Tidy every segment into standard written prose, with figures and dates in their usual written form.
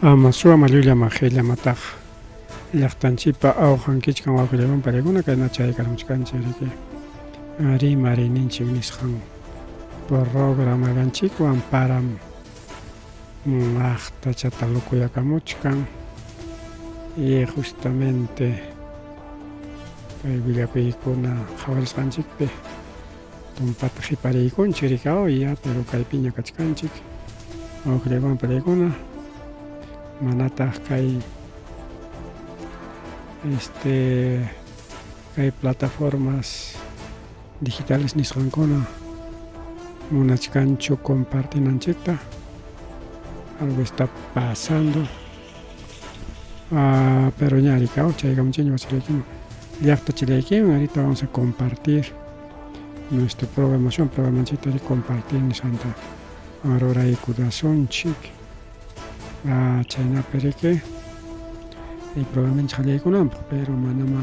Ama suwa llullama qillamataq llaqtanchikpa awqan kichkan wawqillaywan paykuna kayna chaykamuchkanchik riki rimariyninchik nisqan programallanchikwan param aqtachata lukuyakamuchkan y justamente kay willakuykuna qhawarisqanchikpi tumpata qipariykunchik riki ya pero kaypiña kachkanchik wawqillaywan paykuna manataq kay este kay plataformas digitales nisqankuna munachkanchu compartinanchikta algo está pasando ah, pero ña rikaw chaykamunchikña wasilaykiman llaqta chilaykiman ahorita vamos a compartir nuestra programación programanchikta compartir nisqanta ruraykunasunchik ah, chaynapi riki y programanchik qallaykunanpaq pero manama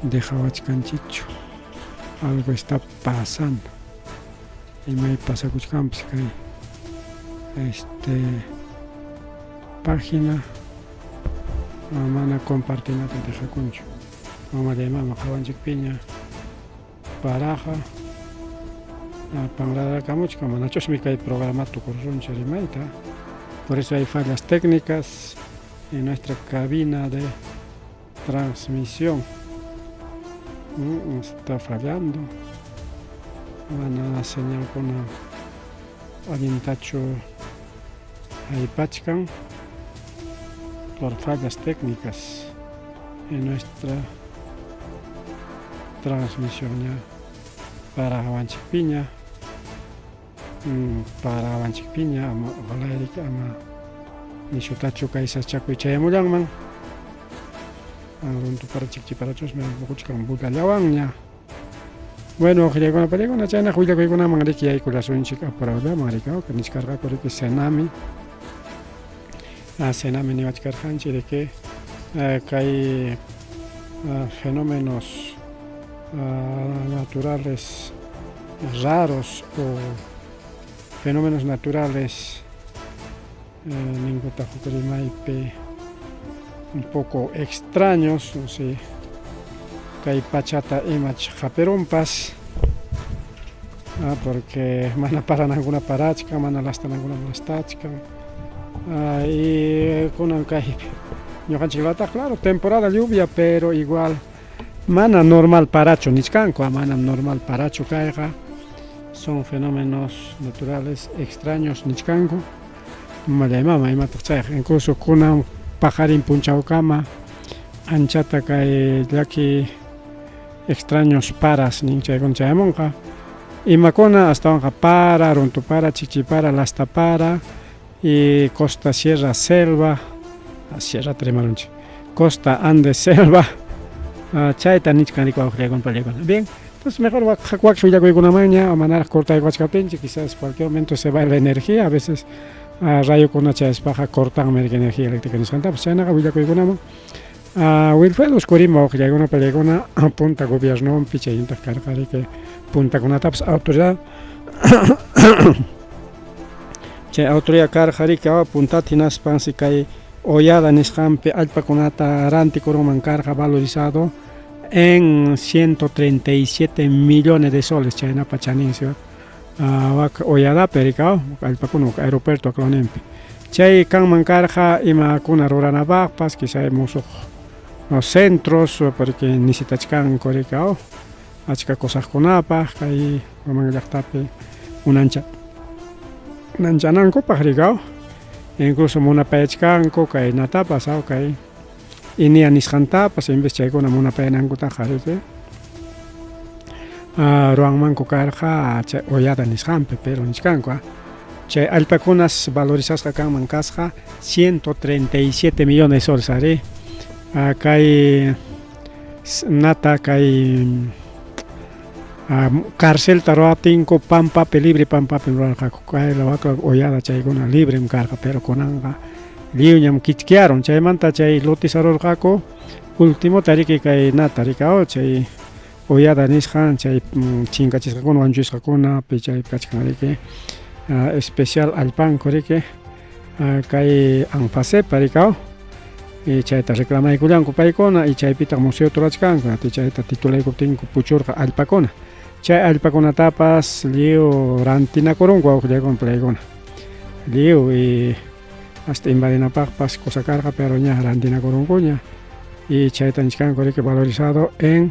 dejawachkanchikchu algo está pasando imay pasakuchkanpas kay este página mana compartinata dejakunchu mamallay mama qawanchikpiña paraqa panrarakamuchkan manachusmi kay programa tukurunchik rimayta por eso hay fallas técnicas en nuestra cabina de transmisión está fallando mana señalkuna allintachu haypachkan por fallas técnicas en nuestra transmisión ña parawanchikpiña parawanchikpiña ama ojalá ama nishutachu kay sachakuy chayamullanman runtu para chikchiparachusmi puquchkan bullallawanña bueno qillaykuna pachaykuna chaynaq willakuykunaman riki yaykulasunchik apurawllaman riki nichkarqaku riki Senami Senami niwachkarqanchik riki kay fenómenos naturales raros o fenómenos naturales ninkutaq huk rimaypi un poco extraños no sé kay pachata imach hapirunpas porque mana paranankuna parachkan mana lastanankuna lastachkan y kunan kay ñuqanchik lataq claro temporada lluvia pero igual mana normal parachu nichkanku manam normal parachu kayqa son fenómenos naturales extraños nichkanku mamallay mama imataq chayqa incluso kunan paqarin punchawkama anchata kay llaki extraños paras nin chaykuna chayamunqa imakuna astawanqa para runtu para chichi para lasta para y costa sierra selva sierrata rimarunchik costa andes selva chayta nichkan riki wawqillaykuna panillaykuna bien entonces mejor wak willakuykunamanña manaraq cortaykuwachkaptinchik quizás cualquier momento se va la energía a veces rayokuna chayaspaqa cortanmi riki energía eléctrica nisqantapas chaynaqa willakuykunaman Wilfredo Oscorima wawqillaykuna panillaykuna punta gobiernonpi chaynataq karqa riki puntakunatapas autoridad chay autoridad karqa riki puntata hinaspansi kay Hoyada nisqanpi allpakunata rantikurunman karqa valorizado en 137 millones de soles chaynapa chaninsi wak Hoyadapi riki allpakuna wak aeropuerto waklawninpi chay kanman karqa imakuna ruranapaqpas quizá musuq centros porque necesitachkanku riki achka cosaskunapaq kay Huamanga llaqtapi unancha unanchanankupaq riki incluso munapayachkanku kaynatapas kay INEA nisqantapas en vez chaykuna munapayanankutaqa riki ruwanmanku karqa chay Hoyada nisqanpi pero nichkanku chay allpakunas valorizasqa kanman kasqa 137 millones de soles ari kay nata kay carcelta ruwaptinku pampapi libre pampapi rurarqaku kay Hoyada chaykuna librem karqa pero kunanqa lliwñam kichkiarun chaymanta chay lotizarurqaku ultimota riki kay nata riki chay Hoyada nisqan chay chinkachisqakuna wañuchisqakuna pi chay kachkan riki especial allpanku riki. Kay Anfacepa rikaw y chayta reclamaykullanku paykuna y chaypitaq museo turachkanku ati chayta titulaykuptinku puchurqa allpakuna chay allpakunatapas lliw rantinakurunku wawqillaykuna palaykuna lliw y hasta invadinapaqpas cosa karqa pero ña rantinakurunkuña y chayta nichkanku riki valorizado en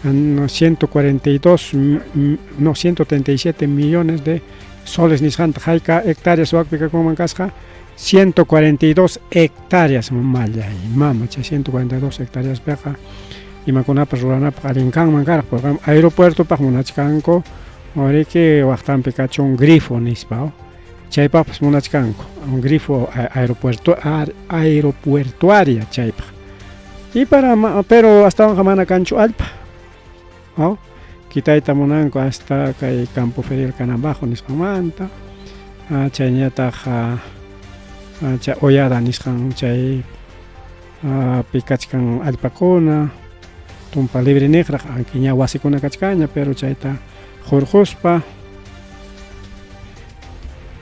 142 no 137 millones de soles nisqanta hayka hectáreas wakpi kakunman kasqa 142 hectáreas mallay mama chay 142 hectáreaspiqa imakunapas ruranapaq allin kanman karqa porque aeropuertopaq munachkanku riki waqtanpi kachun grifo nispa chaypaqpas munachkanku un grifo aeropuerto aeropuertuaria chaypaq y para pero astawanqa mana kanchu allpa ¿no? Kitayta munanku hasta kay campo ferial Canambajo nisqanmanta chayñataq chay Hoyada nisqan chay pi kachkan allpakuna tumpa libre niqraq aunque ña wasikuna kachkanña pero chayta hurquspa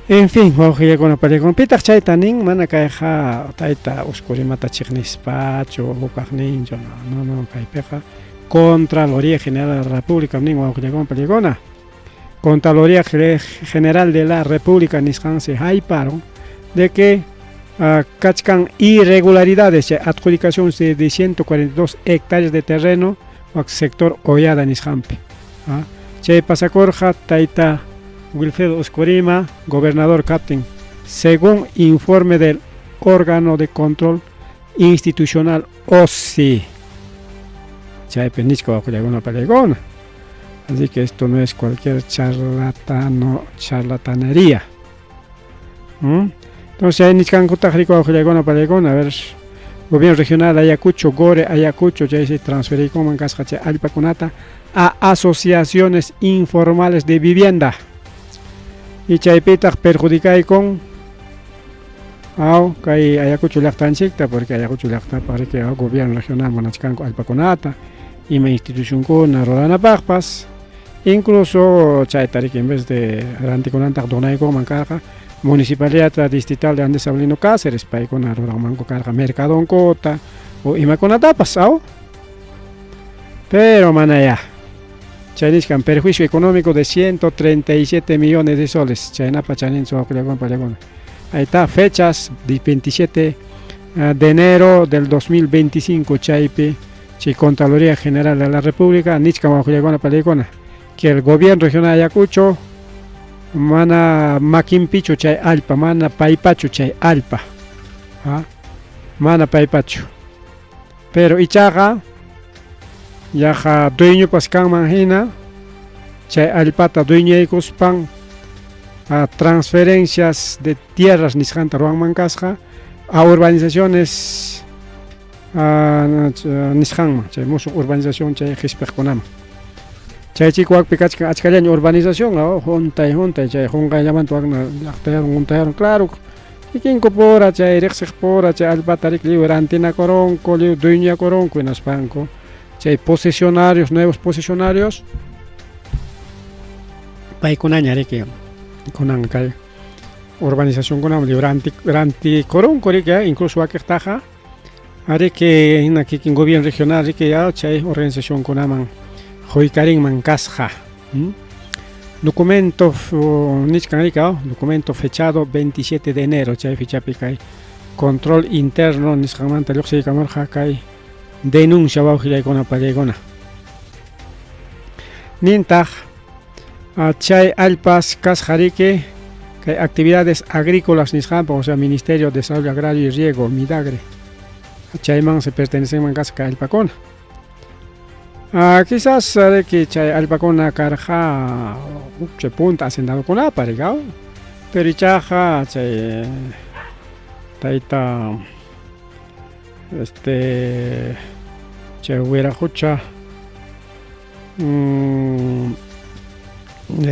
en fin wawqillakuna panikuna pitaq chayta nin mana kayqa tayta Oscurimata chiqnispachu hukaqninchu no no kaypiqa Contraloría General de la República nin wawqillakuna panikuna Contraloría General de la República nisqansi hayparun de que kachkan irregularidades chay adjudicación de 142 hectáreas de terreno wak sector Hoyada nisqanpi chay pasakurqa tayta Wilfredo Oscorima gobernador kaptin según informe del órgano de control institucional OSI chaypi nichka wawqillaykuna palaykuna así que esto no es cualquier charlatano charlatanería. Entonces chay nichkankutaq riki wawqillaykuna palaykuna a ver gobierno regional Ayacucho Gore Ayacucho chaysi transferiykunman kasqa chay allpakunata a asociaciones informales de vivienda y chaypitaq perjudicaykun aw kay Ayacucho llaqtanchikta porque Ayacucho llaqtapaq riki gobierno regional munachkanku allpakunata ima institucionkuna ruranapaqpas incluso chayta riki en vez de rantikunantaq donaykunman karqa municipalidad distrital de Andes Avelino Cáceres paykuna ruranmanku karqa mercadonkuta o imakunatapas aw pero mana ya chay nichkan perjuicio económico de 137 millones de soles chaynapa chaninchu wawqillakuna pallakuna ahí está fechas 27 de enero del 2025 chaypi chay Contraloría General de la República nichkan wawqillakuna pallaykuna que el gobierno regional de Ayacucho mana makinpichu chay allpa mana paypachu chay allpa mana paypachu pero ichaqa yaqa dueñopas kanman hina chay allpata dueñaykuspan transferencias de tierras nisqanta ruwanman kasqa a urbanizaciones nisqanman chay musuq urbanización chay qispiqkunaman chay chika wakpi kachkan achkallaña urbanización juntay juntay chay qunqayllamanta wakna llaqtayarun juntayarun claro kikinku pura chay riqsiq pura chay allpata riki lliw rantinakurunku lliw dueñakurunku hinaspanku chay posesionarios nuevos posesionarios paykunaña riki kunan kay urbanizacionkunaman lliw rantikurunku riki incluso wakiqtaqa riki hina kikin gobierno regional riki chay organizacionkunaman quykarinman kasqa. Documento nichkan riki documento fechado 27 de enero chay fechapi kay control interno nisqanmanta lluqsiykamurqa kay denuncia wawqillaykuna pallaykuna nintaq chay allpas kasqa riki kay actividades agrícolas nisqanpaq o sea Ministerio de Desarrollo Agrario y Riego Midagre chayman se pertenecenman kasqa kay allpakuna quizás riki chay allpakuna karqa chay punta hacendadokunapa riki pero ichaqa chay tayta este chay wiraqucha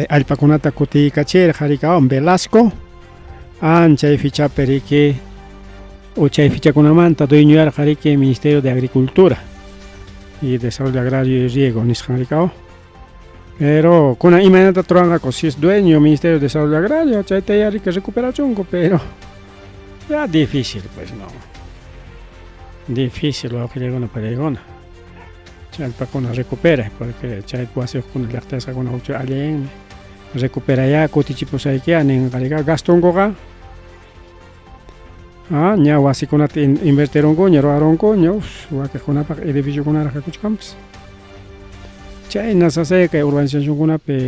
allpakunata kutiykachirqa riki Velasco anchay fichapi riki o chay fichakunamanta dueñoyarqa riki Ministerio de Agricultura y Desarrollo Agrario y Riego nisqan riki pero kunan imaynata ruranqaku si es dueño Ministerio de Desarrollo Agrario chayta ya riki recuperachunku pero Ya difícil pues no. Difícil wawqillaykuna pallaykuna. Chay allpakuna recupera porque chay wasiyuqkuna llaqtasqakuna huk allinmi recuperayá kutichipusaykiya ninqariqa gastonkuqa ah, ña wasikunata invertirunkuña ruwarunkuña wakiqkunapaq edificiokunaraq kakuchkanpas. Chayna sasaya kay urbanizacionkunapi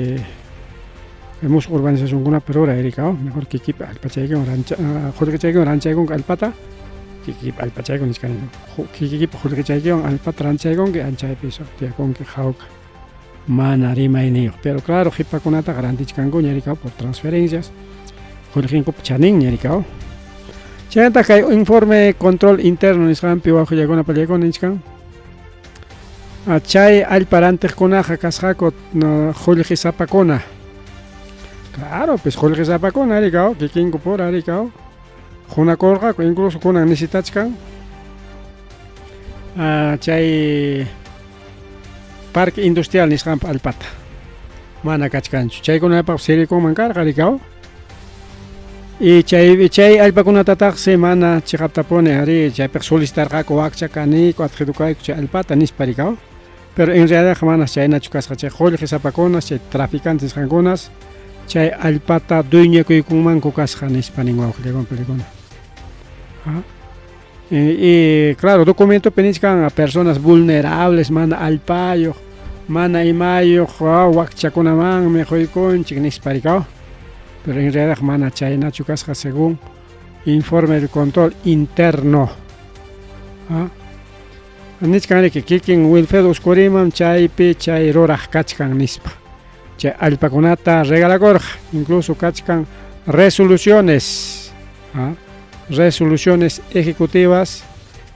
musuq urbanizacionkunapi ruray rika mejor kikipi allpachaykiwan rancha qullqichaykiwan ranchaykunki allpata kikipi allpachayku nichkani kikikipa qullqichaykiwan allpata ranchaykunki anchaypi tiyakunki hawka mana rimayniyuq pero claro qhipakunataqa rantichkankuña rika por transferencias qullqinkupa chaninña rika chaynataq kay informe control interno nisqanpi wawqillakuna pallaykuna nichkan Chay allpa rantiqkunaqa kasqaku qullqisapakuna. Claro, pues qullqisapakuna rikaw, kikinku pura rikaw. Qunakurqaku, incluso kunan necesitachkan chay parque industrial nisqanpa allpata. Mana kachkanchu. Chaykunapaq sirvikunman karqa rikaw. Y chay chay allpakunatataqsi mana chiqaptapuni arí chaypiqa solicitarqaku wakcha kaniku adjudicayku chay allpata nispa rikaw. Pero en realidadqa manas chaynachu kasqa chay qullqisapakunas chay traficantes nisqankunas chay allpata dueñakuykunmanku kasqa nispa nin wawqillakuna paykuna. Y, claro, documentopi nichkan personas vulnerables, mana allpayuq, mana imayuq, wakchakunamanmi quykunchik nispa rikaw. Pero en realidad mana chaynachu kasqa según informe del control interno. ¿Ah? Nichkan riki kikin Wilfredo Oscorimam chaypi chay ruraq kachkan nispa. Chay allpakunata regalakurqa, incluso kachkan resoluciones, ¿ah? resoluciones ejecutivas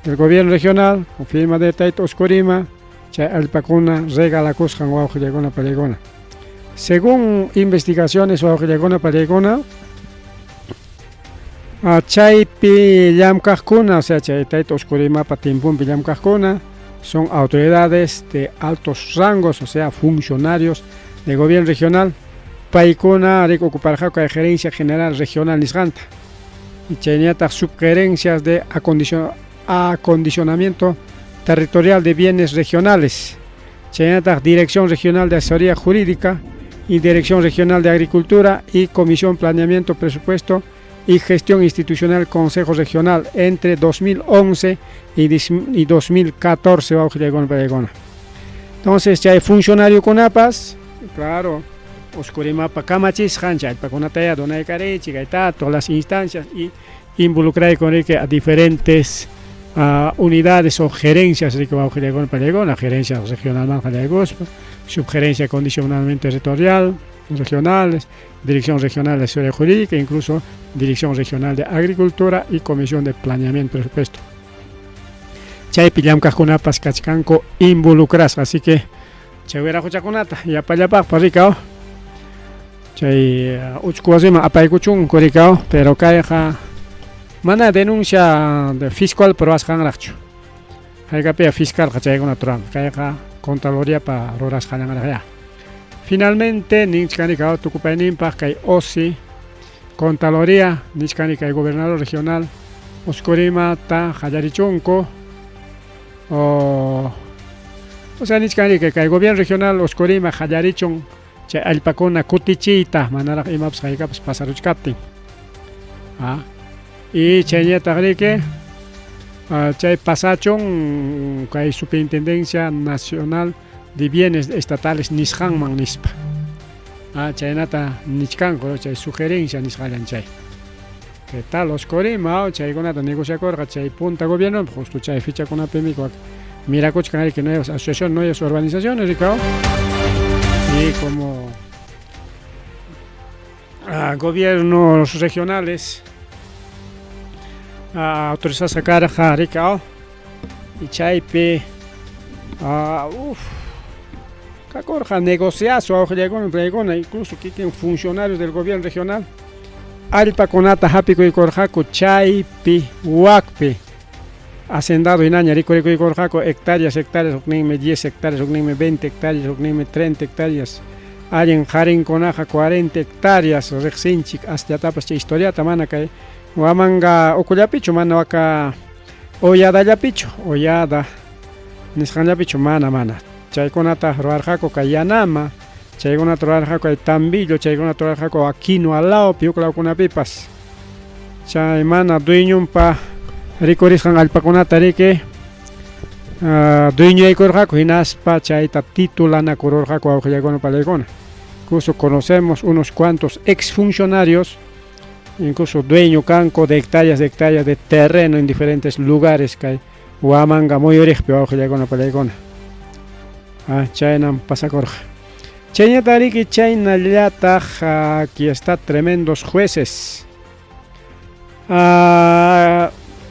del gobierno regional, con firma de Tayta Oscorima, chay allpakuna regalakusqan wawqillakuna pallaykuna. Según investigaciones wawqillakuna pallaykuna, chaypi llamkaqkuna, o sea, chay Tayta Oscorimapa tiemponpi llamkaqkuna, son autoridades de altos rangos, o sea, funcionarios de gobierno regional, paykuna rik ocuparqaku kay gerencia general regional nisqanta. Y chayñataq subgerencias de acondicionamiento territorial de bienes regionales. Chaynataq Dirección Regional de Asesoría Jurídica y Dirección Regional de Agricultura y Comisión Planeamiento, Presupuesto y Gestión Institucional Consejo Regional entre 2011 y 2014. Entonces, chay funcionariokunapas, claro, Oscorimapa kamachisqan chay allpakunataya donaykarichik, kayta todas las instancias y involucrar con a diferentes unidades o gerencias la gerencia regional subgerencia de acondicionamiento territorial, regionales, Dirección Regional de Asesoría Jurídica, incluso Dirección Regional de Agricultura y Comisión de Planeamiento y Presupuesto. Chaypi llamkaqkunapas kachkanku involucrasqa, así que chay wiraquchakunata yapallapaqpa rikaw chay uchku wasiman apaykuchunku rikaw, pero kayqa mana denuncia de fiscal ruwasqanraqchu. Haykapiya fiscalqa chaykunata ruranqa, kayqa Contraloriapa rurasqallanraqya. Finalmente nichkani tukupayninpaq kay OSI Contraloría nichkani kay gobernador regional Oscorimata qallarichunku o sea nichkani kay gobierno regional Oscorima qallarichun chay allpakuna kutichiyta manaraq imapas haykapas pasaruchkaptin. Y chayñataq riki chay pasachun kay Superintendencia Nacional de Bienes Estatales nisqanman nispa. Chaynata nichkanku chay sugerencia nisqallan chay. ¿Qué tal Oscorima? Chaykunata negociakurqa chay punta gobierno, justo chay fechakunapimi mirakuchkan riki nuevas asociaciones, nuevas urbanizaciones, rikaw. Y como gobiernos regionales autorizasqa karqa rikaw y chaypi uf kakurqa negociazo wawqillaykuna paykuna, incluso kikin funcionarios del gobierno regional allpakunata hapikuykurqaku chaypi wakpi hacendado hinaña rikurikuykurqaku hectáreas, hectáreas, hukninmi 10 hectáreas, hukninmi 20 hectáreas, hukninmi 30 hectáreas. Allin qarinkunaqa 40 hectáreas riqsinchik asllatapas chay historiata mana kay Huamanga ukullapichu mana waka Oyadallapichu Oyada nisqanllapichu mana mana chaykunata ruwarqaku kay Yanama chaykunata ruwarqaku kay Tambillo chaykunata ruwarqaku Aquino lawpi huk lawkunapipas chay mana dueñonpa rikurisqan allpakunata riki dueñoykurqaku hinaspa chayta titulanakururqaku wawqillaykuna pallaykuna incluso conocemos unos cuantos exfuncionarios incluso dueño kanku de hectáreas de hectáreas de terreno en diferentes lugares kay Huamanga muyuriqpi wawqillaykuna pallaykuna chaynam pasakurqa chayñataq riki chaynallataq aquí está tremendos jueces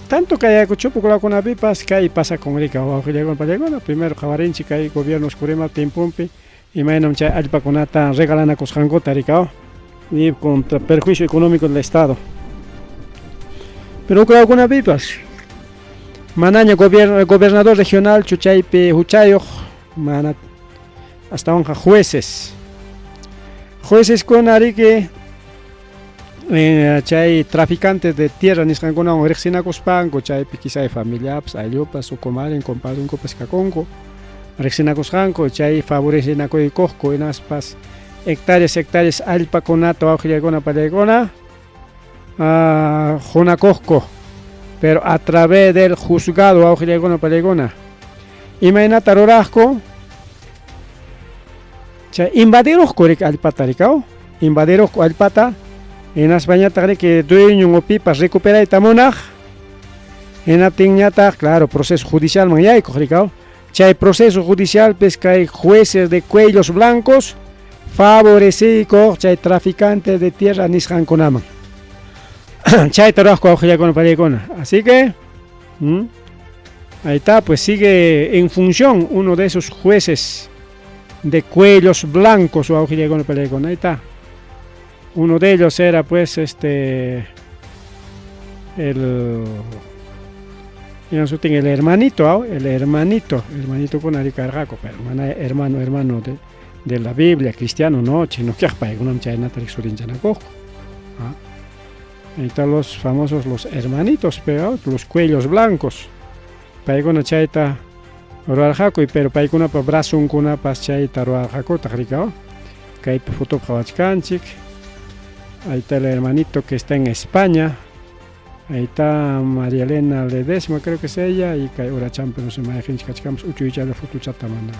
tanto kay Ayacuchopi lawkunapipas kay pasakun riki wawqillaykuna pallaykuna primero qhawarinchik kay gobierno Oscurima tiemponpi imaynam chay allpakunata regalanakusqankuta riki y contra perjuicio económico del Estado pero huk lawkunapipas manaña gobernador regionalchu chaypi huchayuq mana astawanqa jueces jueceskuna riki chay traficantes de tierra nisqankunawan riqsinakuspanku chaypi quizá familiapas ayllupas ukumarin compadrenkupas kakunku riqsinakusqanku chay favorecenakuykuqku hinaspas hectáreas hectáreas allpakunata wawqillaykuna pallaykuna qunakuqku pero a través del juzgado wawqillaykuna pallaykuna imaynata ruraqku chay invadiruqku riki allpata rikaw invadiruqku allpata hinaspañataq riki dueñon o pipas recuperayta munaq hinaptinñataq claro proceso judicialman yaykuq rikaw chay proceso judicialpis kay jueces de cuellos blancos favoreciykuq chay traficantes de tierra nisqankunaman chayta ruwaqku wawqillaykuna pallaykuna así que ahí está pues sigue en función uno de esos jueces de cuellos blancos wawqillaykuna pallaykuna ahí está uno de ellos era pues este el el hermanito el hermanito hermanito con karqaku pero mana hermano hermano de la Biblia cristiano no sino que paykunam chaynata surinchanakuqku ahí están los famosos los hermanitos pero los cuellos blancos paykuna chayta ruwarqaku pero paykunapa brazonkunapas chayta ruwarqakutaq rikaw kaypi fotopi qhawachkanchik ahí está el hermanito que está en España ahí está María Elena Ledesma creo que es ella y kay urachampi no sé mayqinchik kachkanpas uchuychalla fotochata mana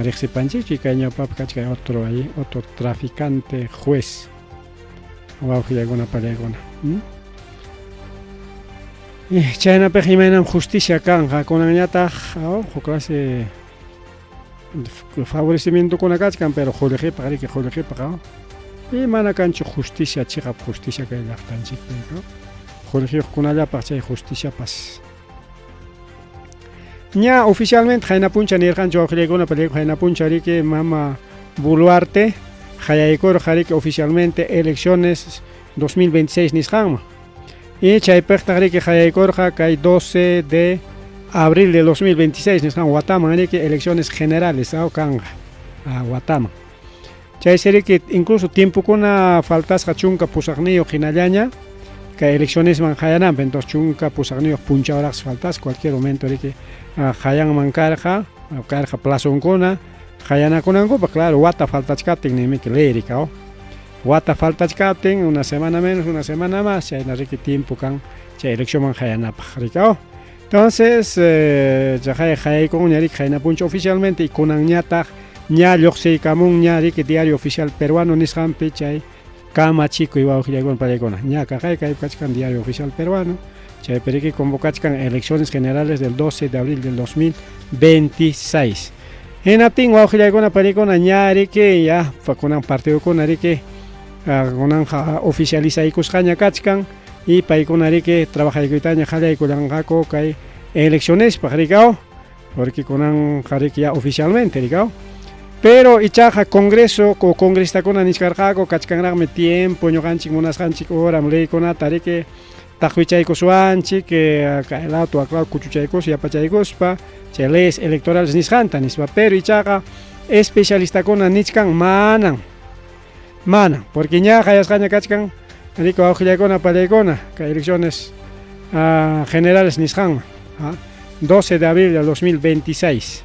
riqsipanchikchu y kay ñawpapi kachkan otro ahí otro traficante juez wawqillaykuna pallaykuna chaynapiqa imaynam justicia kanqa kunanñataq huk clase favorecimientokuna kachkan pero qullqipaq riki qullqipaq y mana kanchu justicia chiqap justicia kay llaqtanchikpi qullqiyuqkunallapaq chay justiciapas ña oficialmente qayna puncha nirqanchu wawqillaykuna pallaykuna qayna puncha riki mama Boluarte qayaykurqa riki oficialmente elecciones 2026 nisqanman y chaypiqtaq riki qayaykurqa kay 12 de abril de 2026 nisqan wataman riki elecciones generales kanqa wataman chaysi riki incluso tiempokuna faltasqa 18 hinallaña kay eleccionesman qayananpaq entonces 18 punchawraqsi faltasqa cualquier momento riki qayanman karqa karqa plazonkuna qayanakunankupaq claro wata faltachkaptin nimiki ley rikaw wata faltachkaptin una semana menos una semana más chayna riki tiempo kan chay eleccionman qayanapaq rikaw entonces chaqay qayaykunña riki qayna punchaw oficialmente y kunanñataq ña lluqsiykamunña riki diario oficial peruano nisqanpi chay kamachikuy wawqillaykuna pallaykuna ña kaqay kaypi kachkan diario oficial peruano chaypi riki convocachkan elecciones generales del 12 de abril del 2026 hinaptin wawqillaykuna pallaykuna ña riki ya kunan partidokuna riki kunanja oficializaykusqaña kachkan y paykuna riki trabajaykuytaña qallaykullanqaku kay eleccionespaq rikaw porque kunanqa riki ya oficialmente rikaw pero ichaqa congreso o congresistakuna nichkarqaku kachkanraqmi tiempo ñuqanchik munasqanchik horam leykunata riki taqwichaykuswanchik kay lado wak lado kuchuchaykuspa yapachaykuspa chay leyes electorales nisqanta nispa pero ichaqa Especialistakuna nichkan manan. Manan, porque ña qayasqaña kachkan riki wawqillaykuna pallaykuna kay elecciones generales nisqanman, 12 de abril del 2026.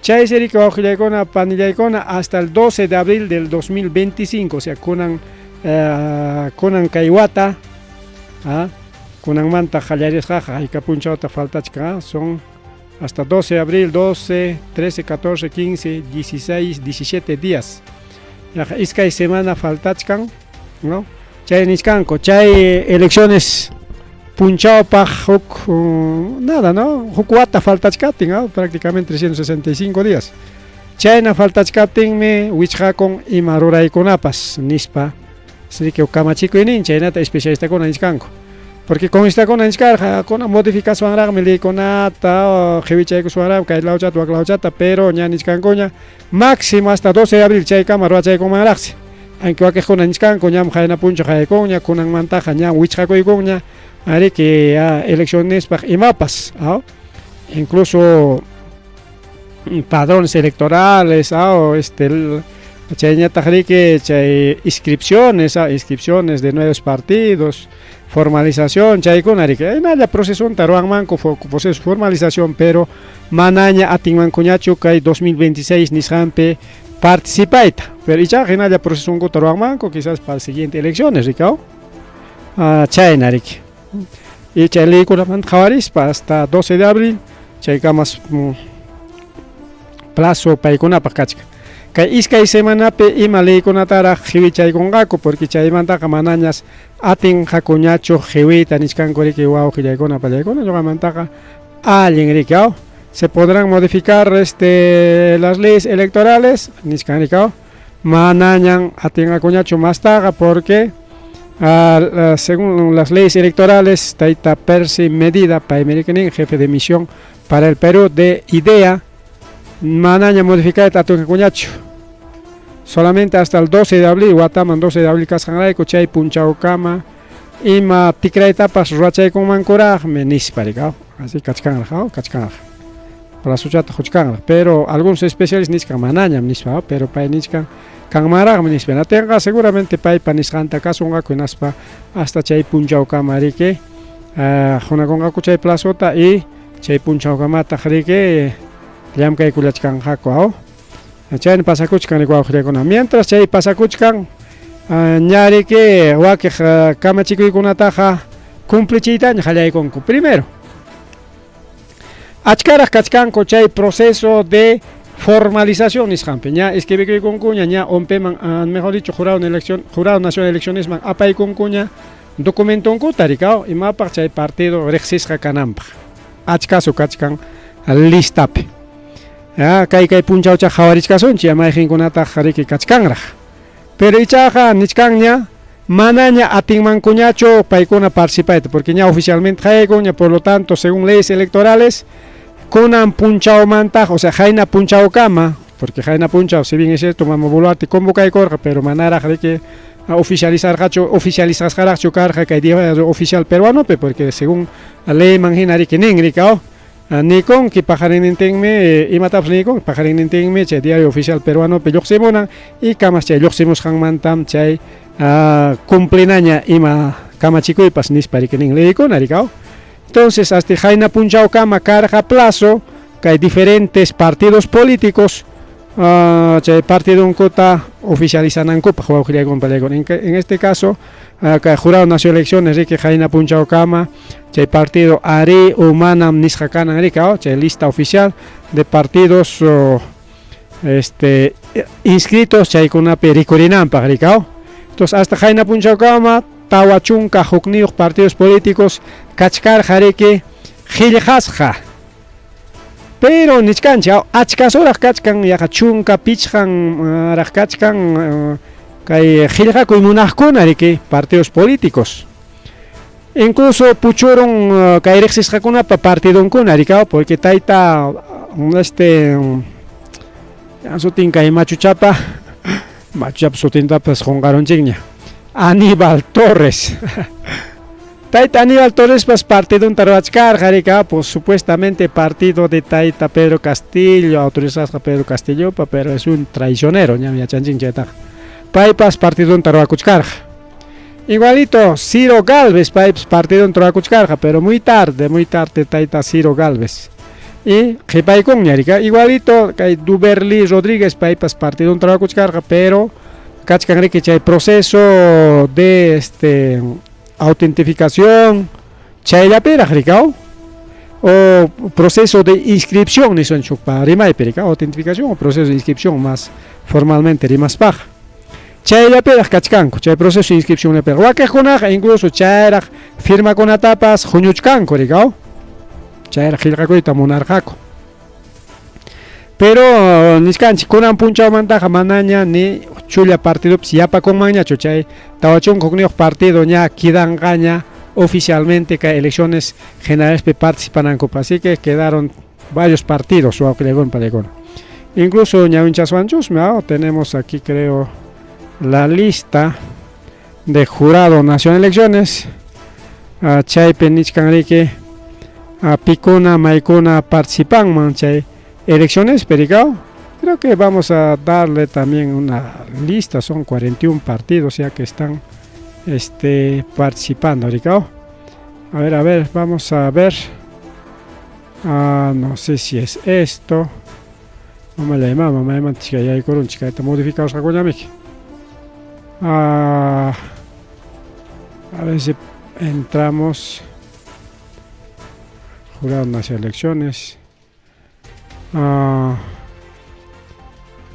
Chaysi riki wawqillaykuna panillaykuna hasta el 12 de abril del 2025, o sea, kunan kunan kay wata, kunanmanta qallarisqaqa hayka punchawta faltachkan, son hasta 12 de abril, 12, 13, 14, 15, 16, 17 días. Yaqa iskay semana faltachkan, ¿no? Chay nichkanku, chay elecciones punchawpaq huk nada, ¿no? Huk wata faltachkaptin, ¿no? Prácticamente 365 días. Chayna faltachkaptinmi wichqakun ima ruraykunapas nispa riki kamachikuynin chaynata especialistakuna nichkanku. Porque congresistakuna nichkarqa kuna modificaswanraqmi leykunata qiwichaykuswanraqmi kay lawchata wak lawchata, pero ña nichkankuña máximo hasta 12 de abril chaykama ruwachaykunmanraqsi. Aunque wakiqkuna nichkanku ñam qayna punchaw qayaykunña, kunanmantaqa ñam wichqakuykunña ariki eleccionespaq imapas, incluso padrones electorales, chayñataq riki chay inscripciones, inscripciones de nuevos partidos, formalización, chaykuna riki hinalla procesonta ruwanmanku proceso de formalización, pero manaña atinmankuñachu kay 2026 nisqanpi participayta, pero ichaqa hinalla procesonkuta ruwanmanku quizás para siguiente elecciones, riki, chayna riki. Y chay leykunamanta qhawarispa hasta 12 de abril chaykamas plazo paykunapaq kachkan. Kay iskay semanapi ima leykunataraq qiwichaykunqaku, porque chaymantaqa manañas atinqakuñachu qiwiyta nichkanku riki wawqillaykuna pallaykuna, ñuqamantaqa allin riki, se podrán modificar las leyes electorales nichkan riki, manañan atinqakuñachu mastaqa porque según las leyes electorales, tayta Percy Medida, paymi riki nin jefe de misión para el Perú de IDEA, manaña modificayta atinqakuñachu. Solamente hasta el 12 de abril, wataman 12 de abril kasqanrayku chay punchawkama ima tikraytapas ruwachaykunmankuraqmi nispa riki, así kachkanraq, kachkanraq. Plazochata quchkanraq, pero algunos especialistas nichkan manañam nispa, pero pay nichkan kanmanraqmi nispa. Hinaptinqa seguramente paypa nisqanta kasunqaku hinaspa hasta chay punchawkama riki hunakunqaku chay plazota y chay punchawkamataq riki llamkaykullachkanqaku, chayna pasakuchkan riki wawqillaykuna. Mientras chay pasakuchkan, ña riki wakiq kamachikuykunataqa cumplichiytaña qallaykunku. Primero, achkaraq kachkanku chay proceso de formalización nisqanpi, ña escribikuykunkuña, ña ONPEman, mejor dicho, Jurado de Elección, Jurado Nacional de Eleccionesman apaykunkuña documentonkuta riki, imapaq chay partido riqsisqa kananpaq. Achkasu kachkan listapi. Kay kay punchawcha qhawarichkasunchik mayqinkunataq riki kachkanraq. Pero ichaqa nichkanña manaña atinmankuñachu paykuna participayta, porque ña oficialmente qayaykunña, por lo tanto, según leyes electorales, kunan punchawmantaq, o sea, qayna punchawkama, porque qayna punchaw, si bien es cierto, Mama Boluarte convocaykurqa, pero manaraq riki oficializarqachu, oficializasqaraqchu karqa kay diario oficial peruanopi, porque según leyman hina riki nin riki, nikunki paqarinnintinmi imatapas nikunki paqarinnintinmi chay diario oficial peruanopi lluqsimunan y kamas chay lluqsimusqanmantam chay cumplinaña ima kamachikuypas nispa riki nin leykuna riki. Entonces hasta qayna punchawkama karqa plazo kay diferentes partidos políticos chay partidunkuta oficializanankupaq wawqillaykuna pallaykuna. En este caso, kay Jurado Nacional de Elecciones riki qayna punchawkama chay partido arí o manam nisqa kanan riki, chay lista oficial de partidos inscritos chaykunapi rikurinanpaq riki. Entonces hasta qayna punchawkama 41 partidos políticos kachkarqa riki qillqasqa. Pero nichkanchik achkasuraq kachkan yaqa 15 raq kachkan kay qillqakuy munaqkuna riki partidos políticos. Incluso puchurun kay riqsisqakunapa partidonkuna riki, porque tayta sutin kay machuchapa, machuchapa sutintapas qunqarunchikña, Aníbal Torres. Tayta Aníbal Torrespas partidunta ruwachkarqa, rika, pues supuestamente partido de Tayta Pedro Castillo, autorizasqa Pedro Castillopa, pero es un traicionero, ñam yachanchik chaytaqa. Paypas partidunta ruwakuchkarqa. Igualito Ciro Galvez, paypas partidunta ruwakuchkarqa, pero muy tarde Tayta Ciro Galvez. Y qhipaykunña, rika, igualito kay Duberli Rodríguez, paypas partidunta ruwakuchkarqa, pero kachkan riki chay proceso de autentificación chayllapiraq rikaw o proceso de inscripción nisunchukpa rimaypi rika, autentificación o proceso de inscripción más formalmente rimaspaqa chayllapiraq kachkanku chay proceso de inscripción llapiraq wakiqkunaqa incluso chayraq firmakunatapas huñuchkanku rikaw chayraq qillqakuyta munarqaku. Pero niskanchik kunan punchawmantaqa manaña ni chulla partidopis yapakunmanñachu chay 41 partido ña kidanqaña oficialmente kay elecciones generales participanankupaq, así que quedaron varios partidos wawqillaykuna paniykuna. Incluso ñawinchaswanchusmi, tenemos aquí creo la lista de jurado nacional elecciones, chaypi nichkan riki pikuna maykuna participanman chay elecciones pericao. Creo que vamos a darle también una lista, son 41 partidos ya que están participando, Ricao. A ver, vamos a ver. No sé si es esto. Mamá mama modificados. A ver si entramos. Jurado las elecciones.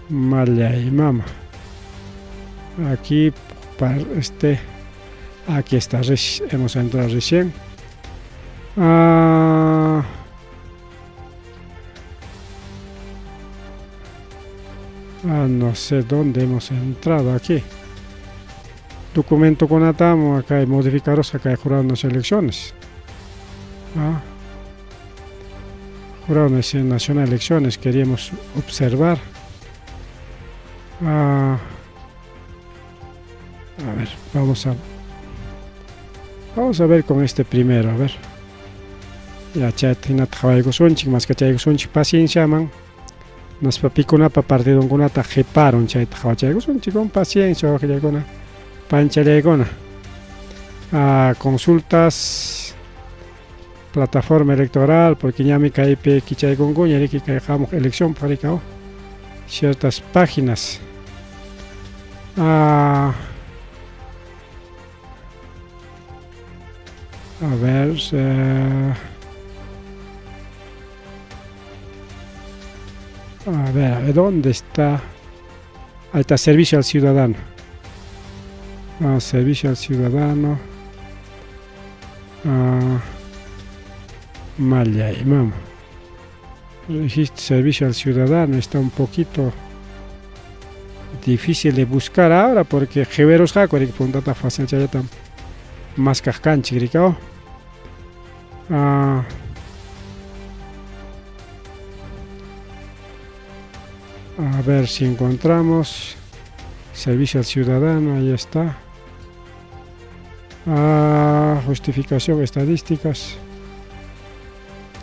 Malla y mama. Aquí, para aquí está, hemos entrado recién. No sé dónde hemos entrado aquí. Documento con atamo, acá hay modificaros, acá hay jurado en las elecciones. Jurado Nacional de Elecciones, queríamos observar. A ver, vamos a ver con este primero, a ver. Ya chat hinata qhawaykusunchik, maskachaykusunchik pacienciaman. Naspa pikunapa partidunkunata qhiparun chayta qhawachaykusunchik con paciencia wawqillaykuna, panchallaykuna. Consultas plataforma electoral, porque ñami kaypi kichaykunkuña riki kay hamuq elección parikaw ciertas páginas. A ver, a ver, a ver, ¿dónde está? Ahí está, servicio al ciudadano. Servicio al ciudadano. Malla y mama. Registro servicio al ciudadano está un poquito difícil de buscar ahora porque jeveros puntata fácil chayatam maskaq kanchik rikaw. A ver si encontramos servicio al ciudadano, ahí está. Justificación, estadísticas.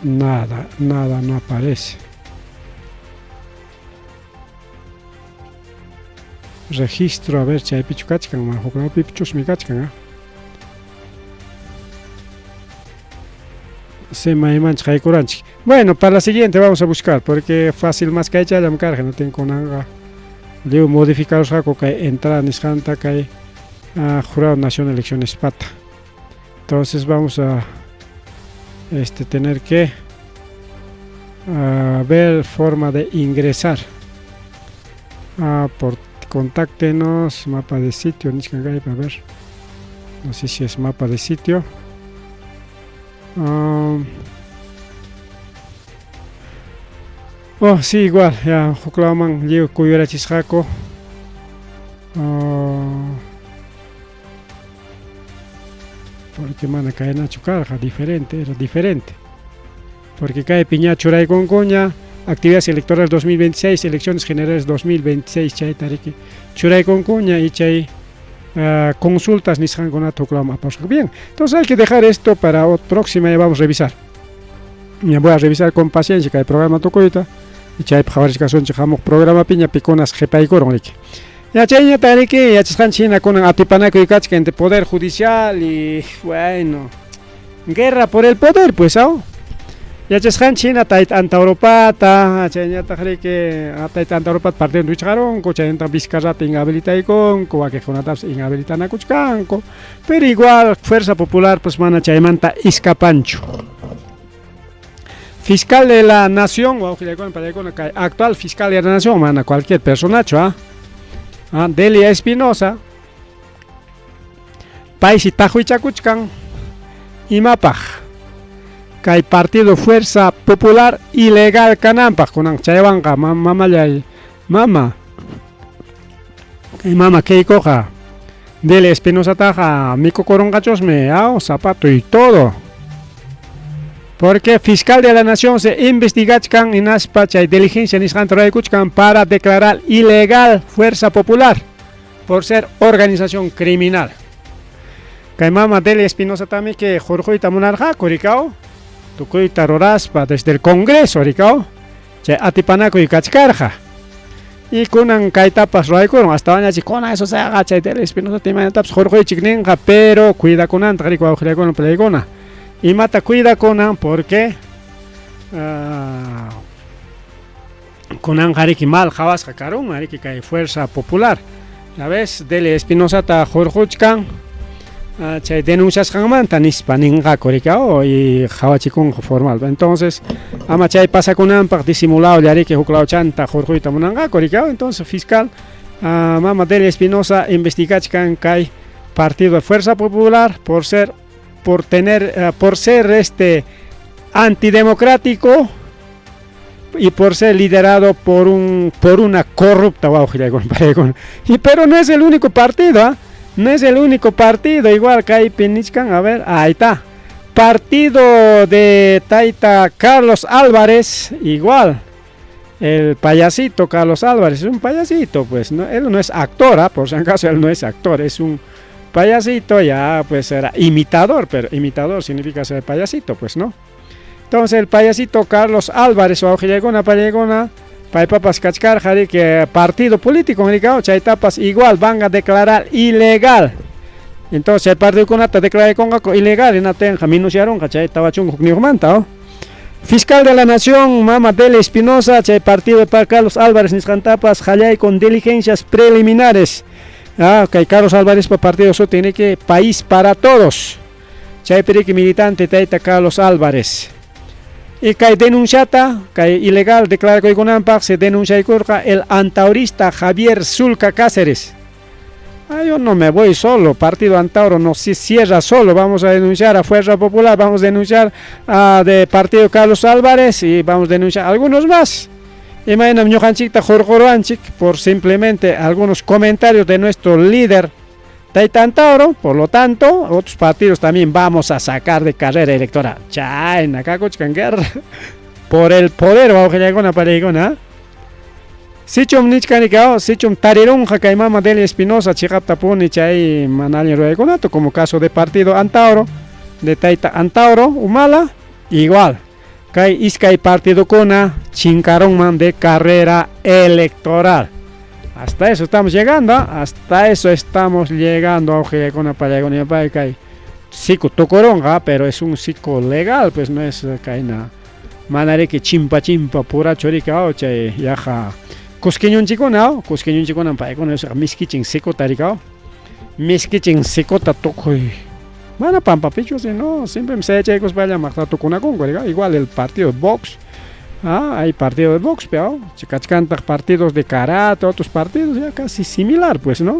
Nada, nada, no aparece. Registro, a ver, chaypichu kachkan, huklawpichusmi kachkan, Se maymanchik haykuranchik. Bueno, para la siguiente vamos a buscar, porque fácil más que kaychallam karqa, no tengo nada. Lliw modificarusqaku kay entrada nisqanta kay Jurado Nacional de Elecciones pata. Entonces vamos a tener que ver forma de ingresar. Por contáctenos, mapa de sitio, a ver. No sé si es mapa de sitio. Oh, sí, igual, ya, huklawman lliw kuyurachisqaku. Porque mana kaynachu karqa, diferente, era diferente. Porque kaypi ña churaykunkuña, actividades electorales 2026, elecciones generales 2026, chayta riki churaykunkuña y chay Consultas nisqankunata huklawman apasqa. Bien, entonces hay que dejar esto para próxima, ya vamos a revisar. Ya voy a revisar con paciencia kay programa tukuyta. Chaypi qhawarichkasunchik hamuq programapiña pikunas qhipaykurun riki. Ya chayñata riki yachasqanchik hina kunan atipanakuy kachkan entre poder judicial y bueno, guerra por el poder pues, aw. Yachasqanchik hina tayta Antauropata, chayñataq riki tayta Antauropata partido wichqarunku, chaynataq Vizcarrata inhabilitaykunku, wakiqkunatapas inhabilitanakuchkanku, pero igual Fuerza Popular pues mana chaymanta iskapanchu. Fiscal de la Nación, actual fiscal de la Nación, mana cualquier personacho, ¿ah? ¿Ah? Delia Espinosa, paysi taqwichakuchkan imapaq kay partido Fuerza Popular ilegal kananpaq kunan chaywanqa mamallay mama kay mama Keikoqa Delia Espinosataqa mikukurunqachusmi aw zapato y todo porque fiscal de la nación se investigachkan hinaspa chay diligencia nisqanta ruraykuchkan para declarar ilegal Fuerza Popular por ser organización criminal. Kay mama Delia Espinosa también que hurquyta munarqaku rikaw tukuyta ruraspa desde el Congreso rikaw chay atipanakuy kachkarqa y kunan kaytapas ruraykurun hasta wañachi kunan eso saqa chay Delia Espinosa imaynatapas hurquychik ninqa, pero cuidakunantaq riki wawqillaykuna palaykuna imata cuidakunan porque kunanqa riki mal qhawasqa karunman riki kay Fuerza Popular. Ya ves, Delia Espinosata hurquchkan chay denunciasqanmanta nispa ninqaku riki y qhawachikunqa formal. Entonces, ama chay pasakunanpaq disimulado riki huk lawchanta hurquyta munanqaku riki. Entonces, fiscal mama Delia Espinosa investigachkan kay partido de Fuerza Popular por ser por tener por ser este antidemocrático y por ser liderado por una corrupta. Y pero no es el único partido, ¿eh? No es el único partido, igual que nichkan, a ver, ahí está. Partido de Taita Carlos Álvarez, igual. El payasito Carlos Álvarez es un payasito, pues, no, él no es actor, ¿ah? Por si acaso él no es actor, es un payasito, ya pues era imitador, pero imitador significa ser payasito, pues, ¿no? Entonces el payasito Carlos Álvarez, o llegona, payegona, paypapas kachkarqa que partido político chaytapas igual van a declarar ilegal. Entonces el partido kunata declaraykunqaku ilegal hinaptinqa minuciarunqa chay 40 hukniyuqmanta. Fiscal de la Nación, Mama Delia Espinosa, chay partido de Carlos Álvarez nisqantapas con con diligencias preliminares. Ah, kay Carlos Álvarez pa partido tiene que País para Todos. Chay piriki militante tayta Carlos Álvarez. Y kay denunciata, kay ilegal declarakuykunanpaq se denunciaykurqa el antaurista Javier Sulca Cáceres. Ah, yo no me voy solo, Partido Antauro no se cierra solo, vamos a denunciar a Fuerza Popular, vamos a denunciar a de Partido Carlos Álvarez y vamos a denunciar a algunos más. Imaynam ñuqanchikta hurquruwanchik por simplemente algunos comentarios de nuestro líder Tayta Antauro, por lo tanto, otros partidos también vamos a sacar de carrera electoral. Chayna, kakuchkan guerra por el poder, wawqillaykuna panaykuna. Sichum nichkanika, sichum tarirunqa kay mama Delia Espinosa chiqaptapuni chay mana allin ruraykunata como caso de partido Antauro, de Tayta Antauro, Humala, igual. Kay iskay partidokuna chinkarunman de carrera electoral. Hasta eso estamos llegando, hasta eso estamos llegando, wawqillaykuna panaykuna kay siku tukurunqa, pero es un siku legal, pues no es kayna manariki chimpa chimpa purachu riki chay yaqa kuskiñunchikuna, kuskiñunchikuna paykuna miskichin sikuta rikaw, miskichin sikuta tukuy mana pampapichu, sino siempre sayachaykuspalla maqta tukunakunku, igual el partido de box. Ah, hay partido de box, pero kachkantaq partidos de karate, otros partidos ya casi similar, pues, ¿no?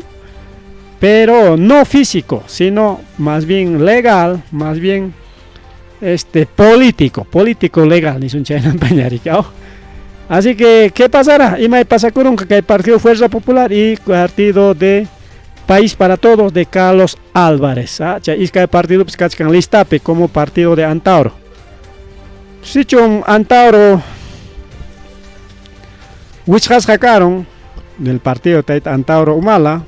Pero no físico, sino más bien legal, más bien político, político legal, ni Así que, ¿qué pasará? Ima pasakurunqa kay Partido Fuerza Popular y Partido de País para Todos de Carlos Álvarez. ¿Ah? Chay iskay partido pues kachkan listapi como partido de Antauro. Sichum Antauro wichqasqa karun del partido Tayta Antauro Humala.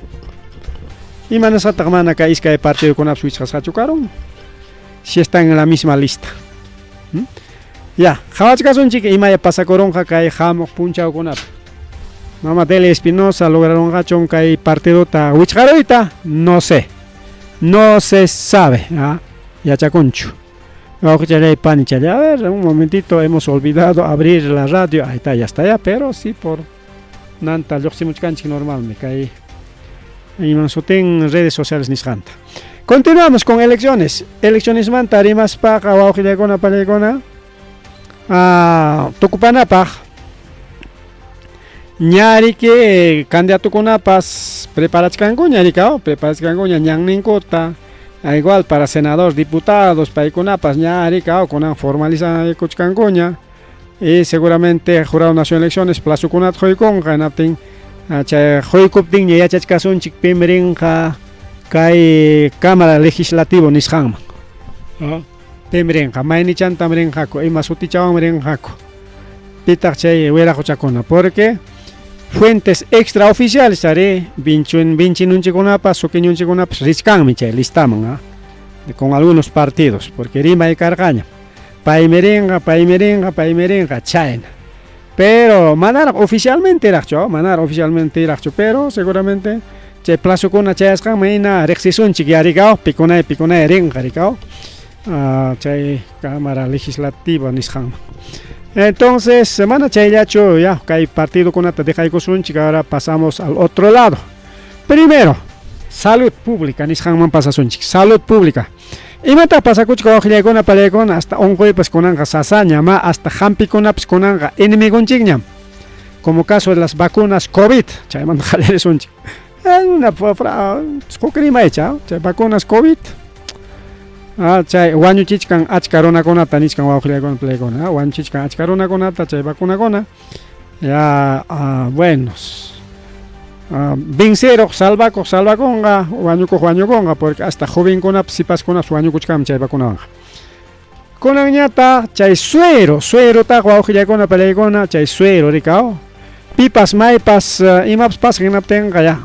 Imanasqataq mana kay iskay partidokunapas wichqasqachu karun? Si están en la misma lista. ¿Mm? Ya, qhawachkasunchik imaya pasakurunqa kay hamuq punchawkunapi. Mama Delia Espinosa lograrunqachum kay partidota wichqaruyta? No sé. No se sabe. ¿Ah? Yachakunchu. Wawqichalay panichalay. A ver, un momentito, hemos olvidado abrir la radio. Ahí está, ya está ya, pero sí por nanta lluqsimuchkanchik normalme kay iman sutin redes sociales nisqanta. Continuamos con elecciones. Eleccionesmanta rimaspaqa wawqillaykuna panillaykuna ah, tukupanapaq ñariki candidatokunapas preparachkankuña rikaw preparachkankuña ñanninkuta igual para senador diputados paykunapas ña rikaw kunan formalizaykuchkankuña y seguramente Jurado Nacional de Elecciones plazokunata quykunqa hinaptin chay quykuptinña yachachkasunchik pim rinqa kay Cámara Legislativo nisqanman pim rinqa maynichantam rinqaku ima sutichawanmi rinqaku pitaq chay wiraquchakuna porque fuentes extraoficiales ari vinchinunchikunapas sukiñunchikunapas richkanmi chay listaman con algunos partidos porque rimay karqañam paymi rinqa paymi rinqa paymi rinqa chayna pero manaraq oficialmente raqchu manaraq oficialmente raqchu pero seguramente chay plazokuna chayasqanman hina riqsisunchik ya rikaw pikunay pikunay rinqa rikaw chay Cámara Legislativa nisqanman entonces mana chayllachu ya kay partidokunata dejaykusunchik ahora pasamos al otro lado primero salud pública nisqanman pasasunchik salud pública imataq pasakuchka wawqillaykuna panillaykuna hasta unquypas kunanqa sasaña ma hasta hampikunapas kunanqa enemigonchikñam como caso de las vacunas COVID chaymanta qallarisunchik una huk rimaycha chay vacunas COVID chay wañuchichkan achka runakunata nichkan wawqillaykuna panillaykuna wañuchichkan achka runakunata chay vacunakuna ya buenos venceruq salvakuq salvakunqa wañukuq wañukunqa porque hasta jovenkunapas sipaskunapas wañukuchkanmi chay vacunawanqa kunanñataq chay suero suerotaqa wawqillaykuna panillaykuna chay suero rikaw pipas maypas imapas pasan hinaptinqa ya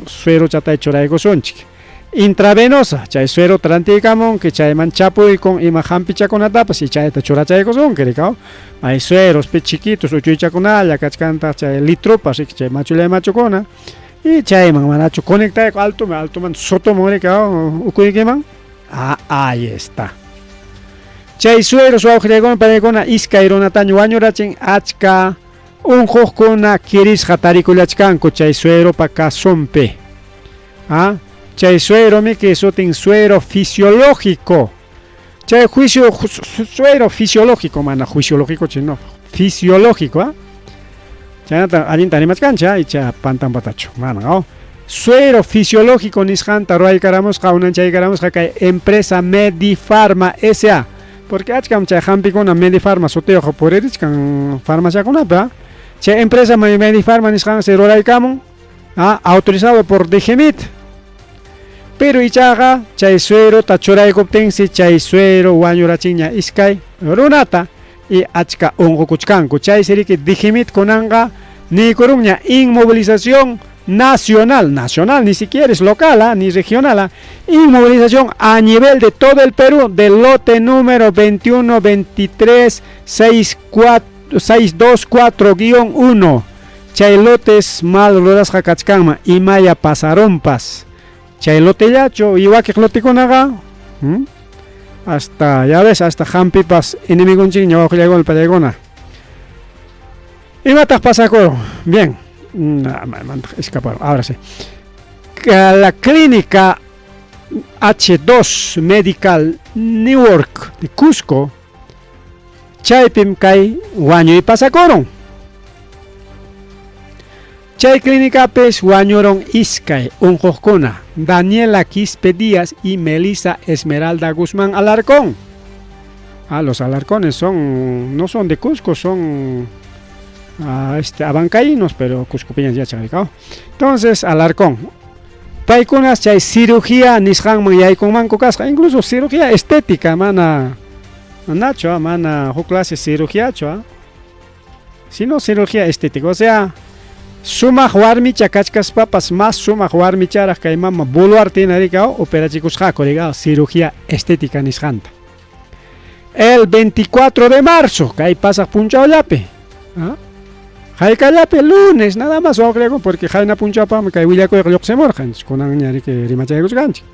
suerochatay churaykusunchik intravenosa chay suerota rantiykamunki chayman chapuykun ima hampichakunatapas y chayta churachaykusunki rikaw hay sueros pi chiquitos uchuychakunalla kachkantaq chay litropas riki chay machullay machukuna y chayman manachu conectayku altoman altoman sotoman rikaw ukuykiman ah, ahí está chay sueros wawqillaykuna panillaykuna iskay runataña wañurachin achka unquqkuna kirisqa tarikullachkanku chay sueropa casunpi ah chay suero miki sutin suero fisiológico chay juicio suero fisiológico mana juiciológico chino fisiológico ah chaynata allinta rimachkanchik icha pantanpatachu mana oh. Suero fisiológico nisqanta ruwaykaramusqa unanchaykaramusqa kay empresa Medifarma S.A. Porque achkam chay hampikuna Medifarma sutiyuq puririchkan farmaciakunapi chay empresa Medifarma nisqansi ruraykamun autorizado por DGMIT pero ichaqa chay suerota churaykuptinsi chay suero wañurachinña iskay runata y achka unqukuchkanku chaysi riki DGMIT kunanqa niykurunña inmovilización nacional, nacional, ni siquiera es local, ¿ah? Ni regional, ¿ah? Inmovilización a nivel de todo el Perú, del lote número 21 23 6 4 624-1. Chay lotes mal rurasqa kachkanman imaya pasarunpas. Chay lotellachu y wakiq lotikunaqa hasta ya ves hasta hampipas enemigonchikña wawqillaykuna panillaykuna. Imataq pasakurun? Bien, escaparon, ahora sí. La clínica H2 Medical Newark de Cusco, chaypim kay wañuy pasakurun. Chay clínicapis wañurun iskay unquqkuna, Daniela Quispe Díaz y Melissa Esmeralda Guzmán Alarcón. Ah, los Alarcones son no son de Cusco, son abancaínos, pero cuscopiñas yachan. Entonces, Alarcón. Paykunas chay cirugía nisqanman yaykunmanku kasqa, incluso cirugía estética mana nacho, mana huk clase cirugíachu, sino cirugía estética, o sea, Sumaq warmicha kachkaspapas mas sumaq warmicharaq kay mama Boluarte hina rikaw operachikusqaku rikaw cirugía estética nisqanta. El 24 de marzo kay pasaq punchawllapi. ¿Ah? Haykallapi lunes nada más wawqillakuna porque qayna punchawpaqmi kay willakuyqa lluqsimurqa kunanña riki rimachaykusqanchik.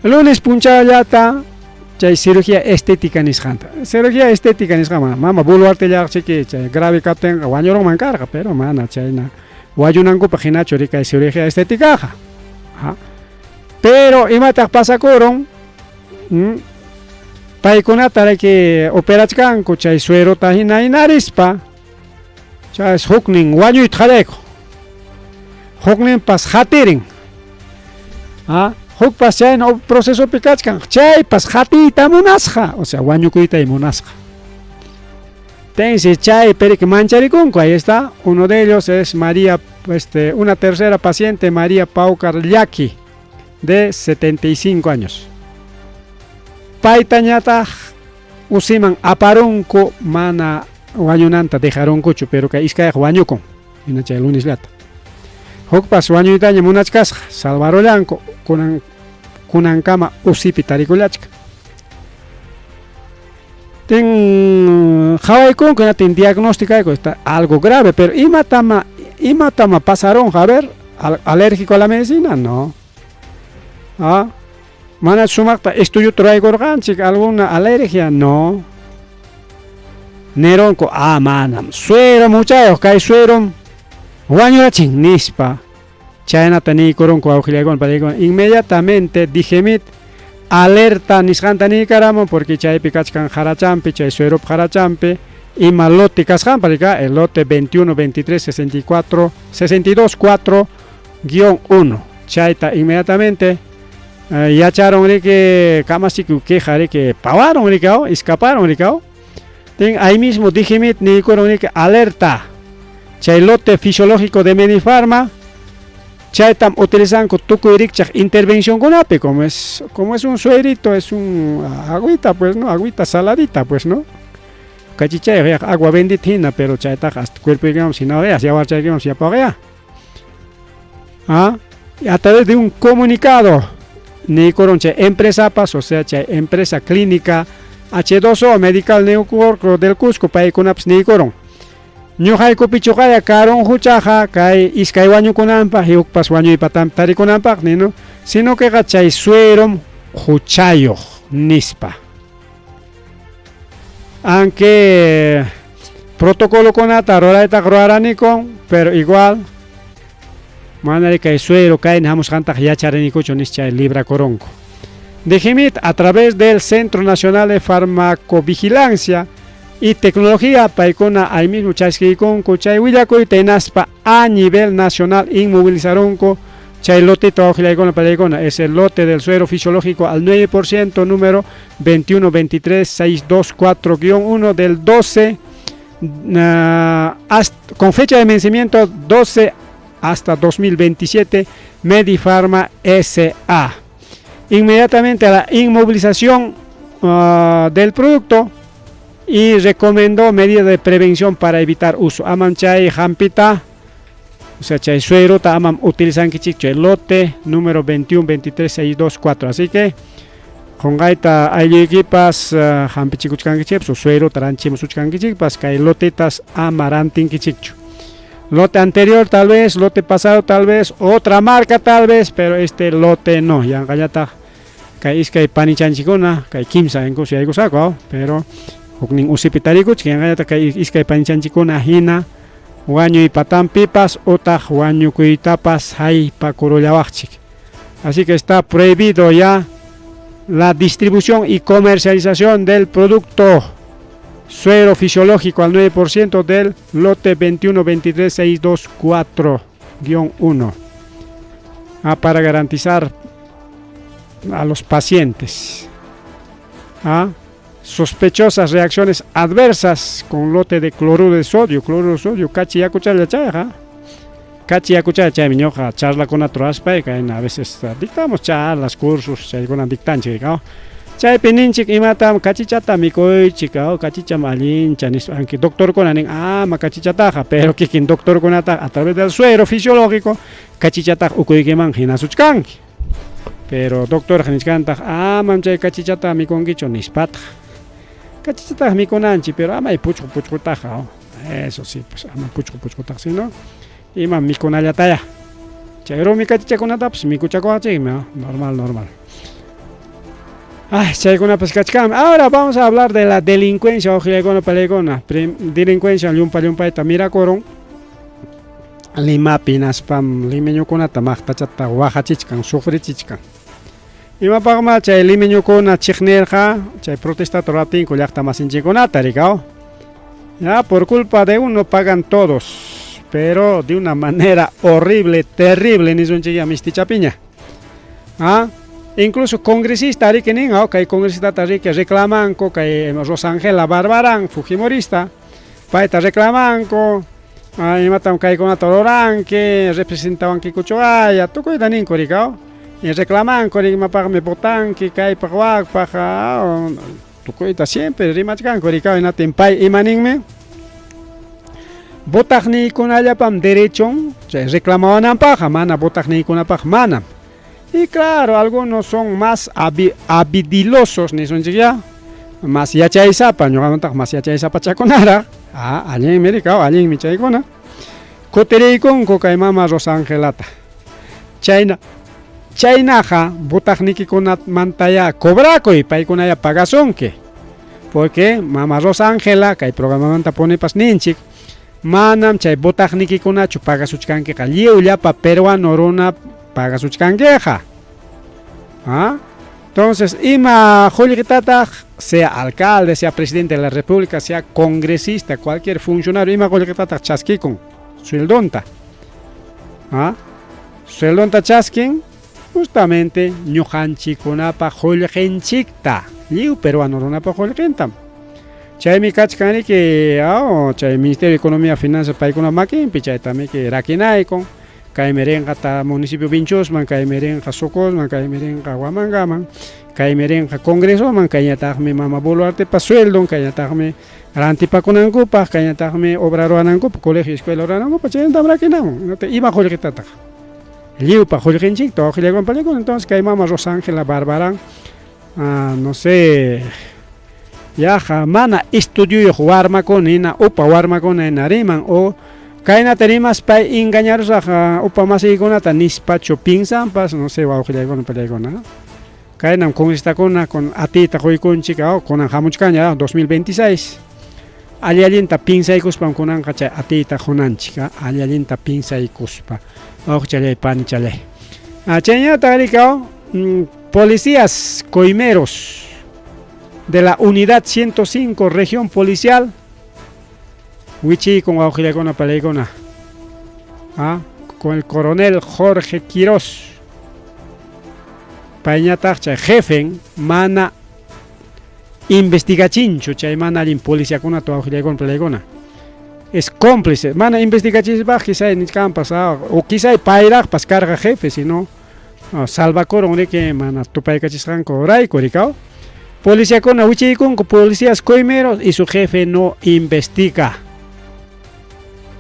Lunes punchawllata chay cirugía estética nisqanta. Cirugía estética nisqan mama Boluartellaqa chiki chay grave kaptinqa wañurunman karqa, pero mana chayna wañunankupaq hinachu rikay cirugía estéticaqa. Pero imataq pasakurun? Paykunata riki operachkanku chay suerota hina hinarispa chay huknin wañuyta qallayku. Hukninpas hatirin. Hukpas chayna procesopi kachkan, chaypas hatiyta munasqa, o sea, wañukuyta munasqa. Tensi chay periki mancharikunku, ahí está. Uno de ellos es María, una tercera paciente, María Paucar Llaqui, de 75 años. Paytañataq usiman aparunku mana wañunanta dejarunkuchu, pero kay iskayqa wañukun. Hina chay lunesllata. Hukpas wañuytaña munachkasqa, salvarullanku, kunan kunankama usipi tarikullachka. Tin qhawaykunku tin diagnosticayku está algo grave, pero imatama imatama pasarunqa, a ver, alérgico a la medicina, no. Ah, mana sumaqta estudiota ruraykurqanchik, alguna alergia, no. Nirunku, ah, manam, suero muchayuq, kay suerom wañurachin nispa. Chaynata niykurunku wawqillaykuna panaykuna. Inmediatamente Digemit alerta nisqanta niykaramun porque chaypi kachkan qarachampi, chay sueropa qarachampi, ima lote kasqanpa rika, el lote 21 23 64 62 4 1. Chayta inmediatamente yacharon riki kamachiku queja riki pawaron rikaw, escaparon rikaw. Tin ahí mismo Digemit niykurun riki alerta. Chay lote fisiológico de Medifarma chaytam utilizanku tukuy rikchaq intervencionkunapi, como es un suerito, es un agüita, pues, ¿no? Agüita saladita, pues, ¿no? Kachichay agua bendita hina, pero chaytaqa hasta cuerpoykimanpas hina yawarchaykimanpas yapaqya. ¿Ah? Y a través de un comunicado niykurun chay empresapas, o sea, chay empresa clínica H2O Medical Network del Cusco, paykunapas niykurun. Ñuqaykupichuqaya karun huchaqa kay iskay wañukunanpaq y hukpas wañuypatampi tarikunanpaq nino, sino que chay suerom huchayuq nispa. Aunque protocolokunata ruraytaqa ruraraniku, pero igual mana kay suero kayna hamusqantaqa yacharanikuchu nis chay librakurunku. Digemit a través del Centro Nacional de Farmacovigilancia y Tecnología paykuna ahí mismo chaskiykunku chay willakuyta hinaspa a nivel nacional inmovilizarunku chay lotito wawqillaykuna panaykuna, es el lote del suero fisiológico al 9% número 21 23 624-1 del 12 hasta, con fecha de vencimiento 12 hasta 2027 Medifarma SA. Inmediatamente a la inmovilización del producto y recomendó medidas de prevención para evitar uso. Amam chay hampita, o sea, chay suerota amam utilizankichikchu el lote número 21 23 6 2 4. Así que qunqayta aylluykipas hampichikuchkankichikpas o suerota ranchimusuchkankichikpas kay lotetas ama rantinkichikchu. Lote anterior tal vez, lote pasado tal vez, otra marca tal vez, pero este lote no. Yanqallataq kay iskay panichanchikuna, kay kimsa incluso yaykusqaku, pero huknin usipi tarikuchik, yanqallataq kay iskay panichanchikuna hina wañuy patampipas utaq wañukuytapas haypakurullawaqchik. Así que está prohibido ya la distribución y comercialización del producto suero fisiológico al 9% del lote 21 23 624-1 para garantizar a los pacientes. Sospechosas reacciones adversas con lote de cloruro de sodio, cloruro de sodio, kachi yakuchalla chayqa. Kachi yakuchalla chaymi ñuqa charlakunata ruraspay, kayna a veces dictamos charlas, cursos, chaykuna dictanchik, ¿no? Chaypi ninchik imatam kachichata mikuychik, oh, kachicham allincha nispa. Aunque doctorkuna nin ama kachichataqa, pero kikin doctorkunataqa a través del suero fisiológico kachichataqa ukuykiman hinasuchkanki. Pero doctorqa nichkantaq amam chay kachichata mikunkichu nispataq. Kachichataqa mikunanchik, pero amay puchqu puchqutaqa, oh. Eso sí, pues ama puchqu puchqutaqa, sino imam mikunallataya. Chay rumi kachichakunatapas mikuchakuwachikmi, oh. Normal, normal. Ay, chaykunapas kachkanmi. Ahora vamos a hablar de la delincuencia, wawqillaykuna palaykuna. Delincuencia llumpa llumpayta mirakurun. Limapi hinaspam limeñukunata maqtachata waqachichkan, sufrichichkan. Imapaqmá chay limeñukuna chiqnirqa chay protestata ruraptinku llaqta masinchikkunata, rikaw. Ya, por culpa de uno pagan todos, pero de una manera horrible, terrible, nisunchikya mistichapiña. ¿Ah? Incluso congresista riki nin, oh, kay congresistata riki reclamanku, kay Rosangela Barbarán, fujimorista, payta reclamanku, ah, imatam kaykunata ruranki, representawankikuchu aya, tukuyta ninku rikaw. Y reclamanku imapaqmi votanki, kaypaq wakpaq, ah, tukuyta siempre rimachkanku rikaw, hinatin pay ima ninmi? Votaqniykunallapam derechon chay reclamawananpaqqa, mana votaqniykunapaq manam. Y claro, algunos son más habidilosos, nisunchik ya, más yachaysapa, ñuqamantaq más yachaysapachakunaraq. Ah, allinmi rikaw, allinmi chaykuna. Kutiriykunku kay mama Rosangelata. Chayna, chaynaqa votaqnikikunamantaya cobrakuy, paykunaya pagasunki. Porque mama Rosangela, kay programamanta punipas ninchik, manam chay votaqnikikunachu pagasuchkankiqa, lliw llapa peruano runa pagasuchkankiqa. ¿Ah? Entonces, ima qullqitataq, sea alcalde, sea presidente de la república, sea congresista, cualquier funcionario, ima qullqitataq chaskikun sueldonta. ¿Ah? Sueldonta chaskin justamente ñuqanchikkunapa qullqinchikta, lliw peruano runapa qullqintam. Chaymi kachkan riki, oh, chay Ministerio de Economía y Finanzas paykuna makinpi chaytamiki rakinaykun. Kaymi rinqa ta municipio Vinchusman, kaymi rinqa Socosman, kaymi rinqa Huamangaman, kaymi rinqa Congresoman, kayñataqmi mama Boluartepa sueldon, kayñataqmi rantipakunankupaq, kayñataqmi obra ruwanankupaq, colegio escuela ruwanankupaq, chaynatam rakinamun. Ima qullqitataq? Lliwpa qullqinchikta wawqillaywan panikuna. Entonces kay mama Rosangela Barbarán, ah, no sé, yaqa mana estudioyuq warmakuna hina, upa warmakuna hina riman, o kaynata rimaspay engañarusaq upa masiykunata nispachu piensanpas, no sé, wawqillaykuna pallaykuna. Kaynam congresistakuna con atiyta quykunchik, oh, kunan hamuchkanña 2026. Alli allinta piensaykuspam kunanqa chay atiyta qunanchik, alli allinta piensaykuspa. Wawqichalay, panichalay. Ah, chayñataq rikaw, policías coimeros de la unidad 105 región policial wichiykun wawqillaykuna palaykuna. Ah, con el coronel Jorge Quirós. Payñataq chay jefen mana investigachinchu chay mana allin policiakunata wawqillaykuna palaykuna. Es cómplice, mana investigachispaq quizá nichkanpas, ah, o quizá payraqpas karqa jefe, sino salvakurun riki mana tupaykachisqanku rayku rikaw. Policiakuna wichiykunku policías coimeros y su jefe no investiga.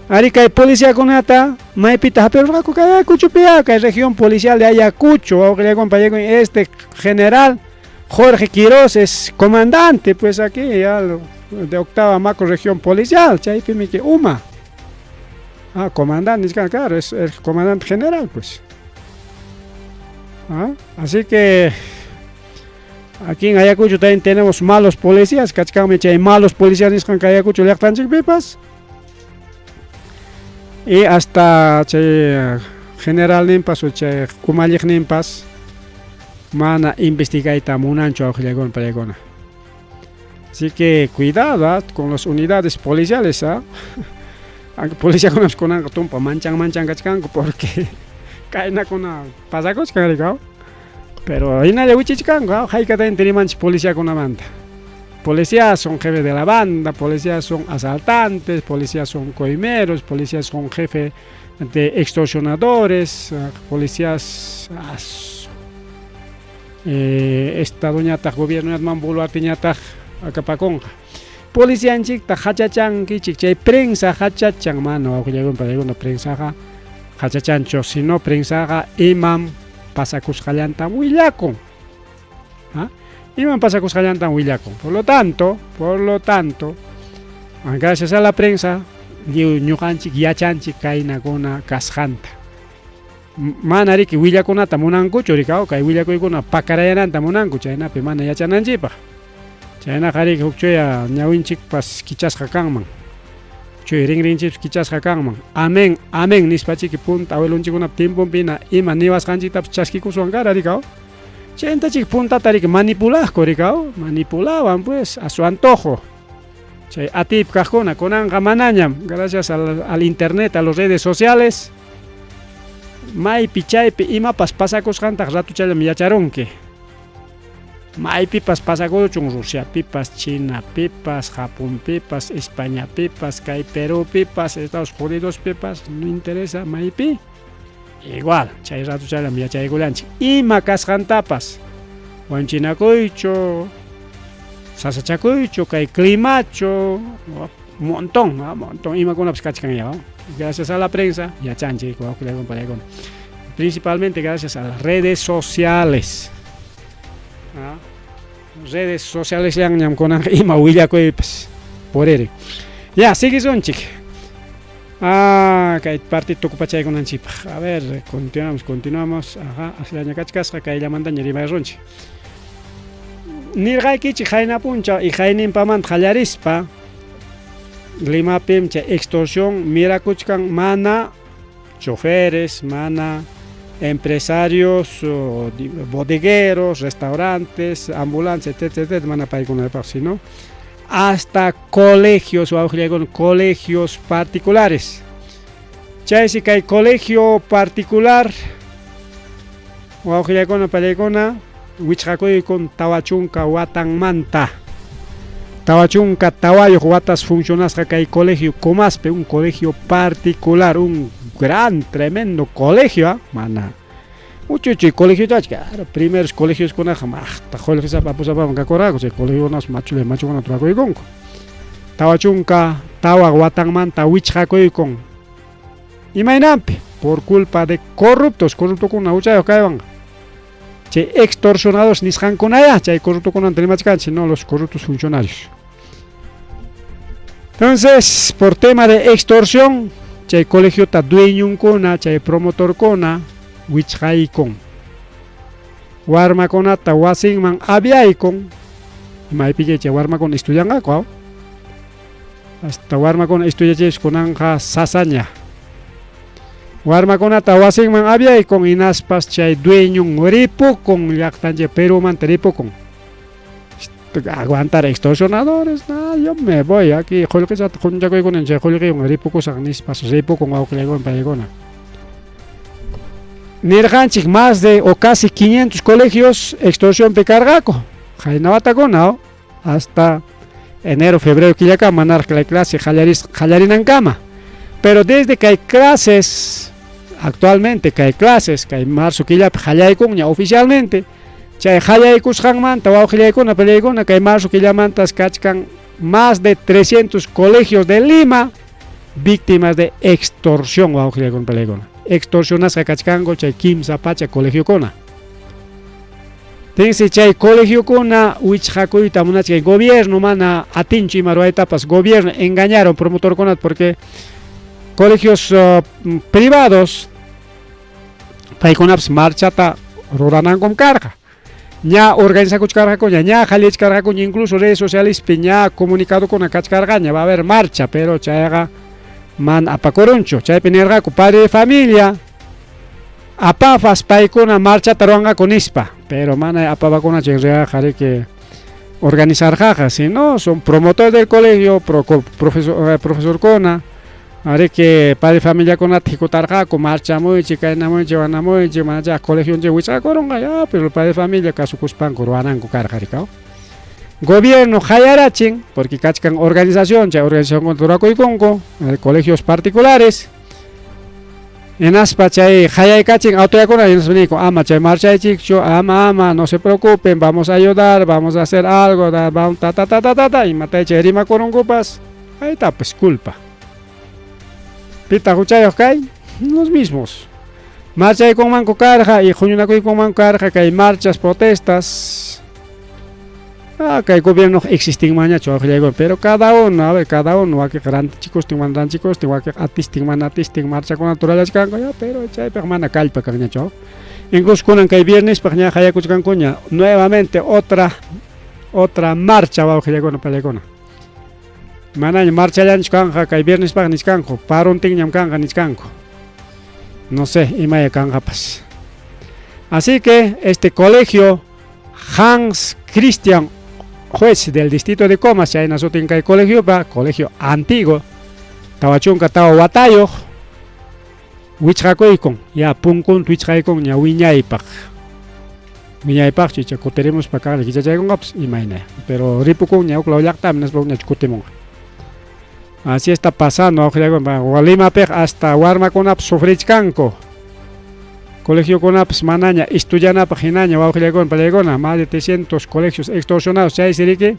Ari kay policiakunata maypita hapirurqaku kay Ayacuchopiya, kay región policial de Ayacucho, wawqillaykuna pallaykuna, este general Jorge Quiroz es comandante, pues aquí ya de octava macro región policial, chaypimi que uma. Ah, comandante, claro, es el comandante general, pues. Ah, así que aquí en Ayacucho también tenemos malos policías, kachkanmi chay malos policías nisqan kay Ayacucho llaqtanchikpipas. Y hasta chay general ninpas o chay umalliq ninpas mana investigayta munanchu wawqillaykuna palaykuna. Así que cuidado, ¿ah?, con las unidades policiales, ¿ah? Aunque policiakunapas kunanqa tumpa manchan manchan kachkanku porque kaynakuna pasakuchkan rikaw. Pero hinalla wichichkanku, ¿ah? Haykatayta rimanchik policiakunamanta. Policías son jefe de la banda, policías son asaltantes, policías son coimeros, policías son jefe de extorsionadores, policías. Estadoñataq, gobiernoñataq, man Boluarteñataq akapakunqa. Policianchikta hachachankichik, chay prensa hachachan, mana wawqillaykuna panaykuna prensaqa hachachanchu, sino prensaqa imam pasakusqallantam willakun. ¿Ah? Imam pasakusqallantam willakun. Por lo tanto, por lo tanto, gracias a la prensa, lliw ñuqanchik yachanchik kaynakuna kasqanta. Mana riki willakunata munankuchu rikaw, kay willakuykuna pakarayananta munanku, chaynapi mana yachananchikpaq. Chaynaqa riki huk chuya ñawinchikpas kichasqa kanman. Chuya rinrinchikpas kichasqa kanman. Amén, amén nispachiki punta abuelonchikkunap tiemponpina ima niwasqanchiktapas chaskikuswan kara rikaw. Chayntachik puntata riki manipulaqku rikaw, manipulawan pues a su antojo. Chay atiypi kaqkuna kunanqa manañam, gracias al, al internet, a las redes sociales, maypi chaypi imapas pasakusqantaq ratuchallam yacharunki. Maypipas pasakuchun, Rusiapipas, Chinapipas, Japonpipas, Españapipas, kay Perúpipas, Estados Unidospipas, no interesa maypi. Igual, chay ratuchallam yachaykullanchik. Ima kasqantapas, wanchinakuychu, sasachakuychu, kay climachu, montón, montón imakunapas kachkan ya. Gracias a la prensa yachanchik, wawqillaykuna panaykuna. Principalmente gracias a las redes sociales. Redes sociales llanñam kunanqa ima willakuypas puririn. Ya, siguisunchik. Ah, kay parte tukupachaykunanchikpaq. A ver, continuamos, continuamos. Ajá, asllaña kachkasqa kayllamantaña rimayarunchik. Nirqaykichik qayna punchaw y qayninpamanta qallarispa Limapim chay extorsión mirakuchkan mana choferes, mana empresarios, bodegueros, restaurantes, ambulancias, etc, etc, mana paykunapaq, sino hasta colegios, wawqillaykuna, colegios particulares. Chaysi kay colegio particular, wawqillaykuna, pallaykuna, wichqakuykun 40 watanmanta. 44 watas funcionasqa kay colegio Comaspe, un colegio particular, un gran, tremendo colegio, ¿ah? Mana. Uchuchuy colegio chachka, primeros colegios kunaqa maqta qullqisapa apusapaman kakurqaku, chay colegiokunas machulla machukuna turakuykunku. 44 watanmanta wichqakuykun. Imaynanpi? Por culpa de corruptos, corruptokuna huchayuq kaywanqa. Chay extorsionadores nisqankunaya, chay corruptokunanta rimachkanchik, no los corruptos funcionarios. Entonces, por tema de extorsión, chay colegiota dueñunkuna, chay promotorkuna wichqaykun. Warmakunata wasinman aviaykun. Maypi chay warmakuna estudianqaku? Hasta warmakuna estudiachis kunanqa sasaña. Warmakunata wasinman aviaykun hinaspas chay dueñun ripukun llaqtanchik Perumanta ripukun. Aguantar extorsionadores, no, yo me voy aquí qullqichata qunchakuykuna chay qullqiwan ripukusaq nispas ripukun wawqillaykuna paykuna. Nirqanchik más de o casi 500 colegios extorsionpi karqaku. Qayna watakuna hasta enero, febrero killakama manaraq la clase qallarinankama. Pero desde que hay clases, actualmente que hay clases, kay marzo killapi qallaykunña oficialmente, chay qallaykusqanmanta wawqillaykuna pallaykuna kay marzo killamantas kachkan más de 300 colegios de Lima víctimas de extorsión wawqillaykuna pallaykuna. Extorsionasqa kachkanku chay kimsa pacha colegiokuna. Tinsi chay colegiokuna wichqakuyta munachkan gobierno mana atinchu ima ruwaytapas, gobierno engañaron promotorkunata porque colegios privados paykunapas marchata ruranankum karqa. Ña organizakuchkarqakuña, ña qallichkarqakuña, incluso redes socialespi ña comunicadokuna kachkarqaña, va a haber marcha, pero chayqa mana apakurunchu. Chaypi nirqaku padre de familia apafas paykuna marchata ruwanqaku nispa, pero mana apapakunachu en realidad riki organizarqaqa, sino son promotores del colegio, profesor, profesorkuna, ariki padre de familiakunata hikutarqaku marchamuychik, kaynamuychik, wanamuychik, mana chay colegionchik wichqakurunqa, ya, pero padre de familia kasukuspanku ruwananku karqa rikaw. Gobierno qayarachin, porque kachkan organización, chay organización rurakuykunku, colegios particulares. Hinaspa chay qayaykachin autoridadkuna hinaspa ninku ama chay marchaychikchu, ama ama no se preocupen, vamos a ayudar, vamos a hacer algo, da, vamos, ta ta ta ta ta ta, imatay chay rimakurunkupas, ahí pues culpa. Pitaq huchayuq kay? Los mismos. Marchaykunmanku karqa y huñunakuykunmanku karqa kay marchas, protestas. Ah, kay gobierno existinmanñachu wawqillaykuna, pero cada uno, a ver, cada uno wakiqa rantichikustin mana rantichikustin, wakiqa atistin mana atistin marchakunata rurallachkanku, ya, pero chaypiqa mana kallpa kanñachu. Incluso kunan kay viernespaq ña qayakuchkankuña nuevamente otra otra marcha wawqillaykuna pallaykuna. Manaña marchallanchu kanqa kay viernespaq nichkanku, paruntinñam kanqa nichkanku. No sé, imaya kanqapas. Así que este colegio Hans Christian Juez del distrito de Comas, chayna sutin kay colegiopa, colegio antiguo, 44 watayuq, wichqakuykun, ya punkunta wichqaykun ña wiñaypaq. Wiñaypaqchu icha kutirimuspa kaqlla kichachaykunqapas imayna, pero ripukunña huk law llaqtaman hinaspa hukñachu kutimunqa. Así está pasando, Limapiqa hasta warmakunapas sufrichkanku. Colegiokunapas manaña estudianapaq hinaña wawqillaykuna pallaykuna, más de 300 colegios extorsionados chaysi riki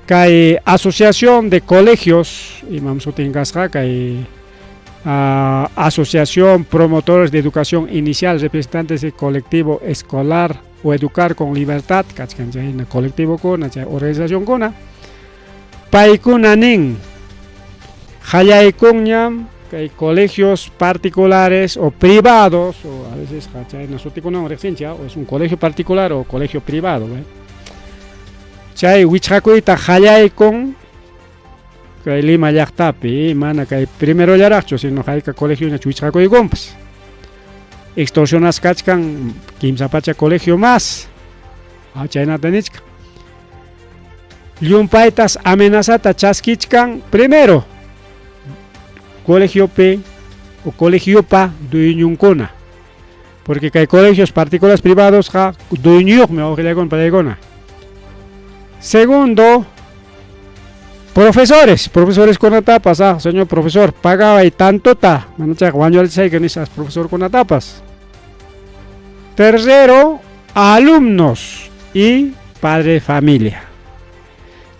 kay asociación de colegios imam sutin kasqa kay asociación promotores de educación inicial representantes del colectivo escolar o educar con libertad kachkan chayna colectivokuna chay organizacionkuna paykuna nin qallaykunñam kay colegios particulares o privados o a veces chayna sutikunawan riqsinchik o es un colegio particular o colegio privado, ¿ve? Chay wichqakuyta qallaykun kay Lima llaqtapi, mana kay primerollaraqchu, sino hayka colegioñachu wichqakuykunpas. Extorsionas kachkan 300 colegio más. Ah, chaynata nichkan. Llumpaytas amenazata chaskichkan primero colegiopi o colegiopa dueñunkuna. Porque kay colegios particulares privados qa dueñuyuqmi wawqillaykuna pallaykuna. Segundo, profesores, profesores kunatapas, ah, señor profesor, pagaway tantota, mana chayqa wañurachisayki nisas profesor kunatapas. Tercero, alumnos y padre de familia.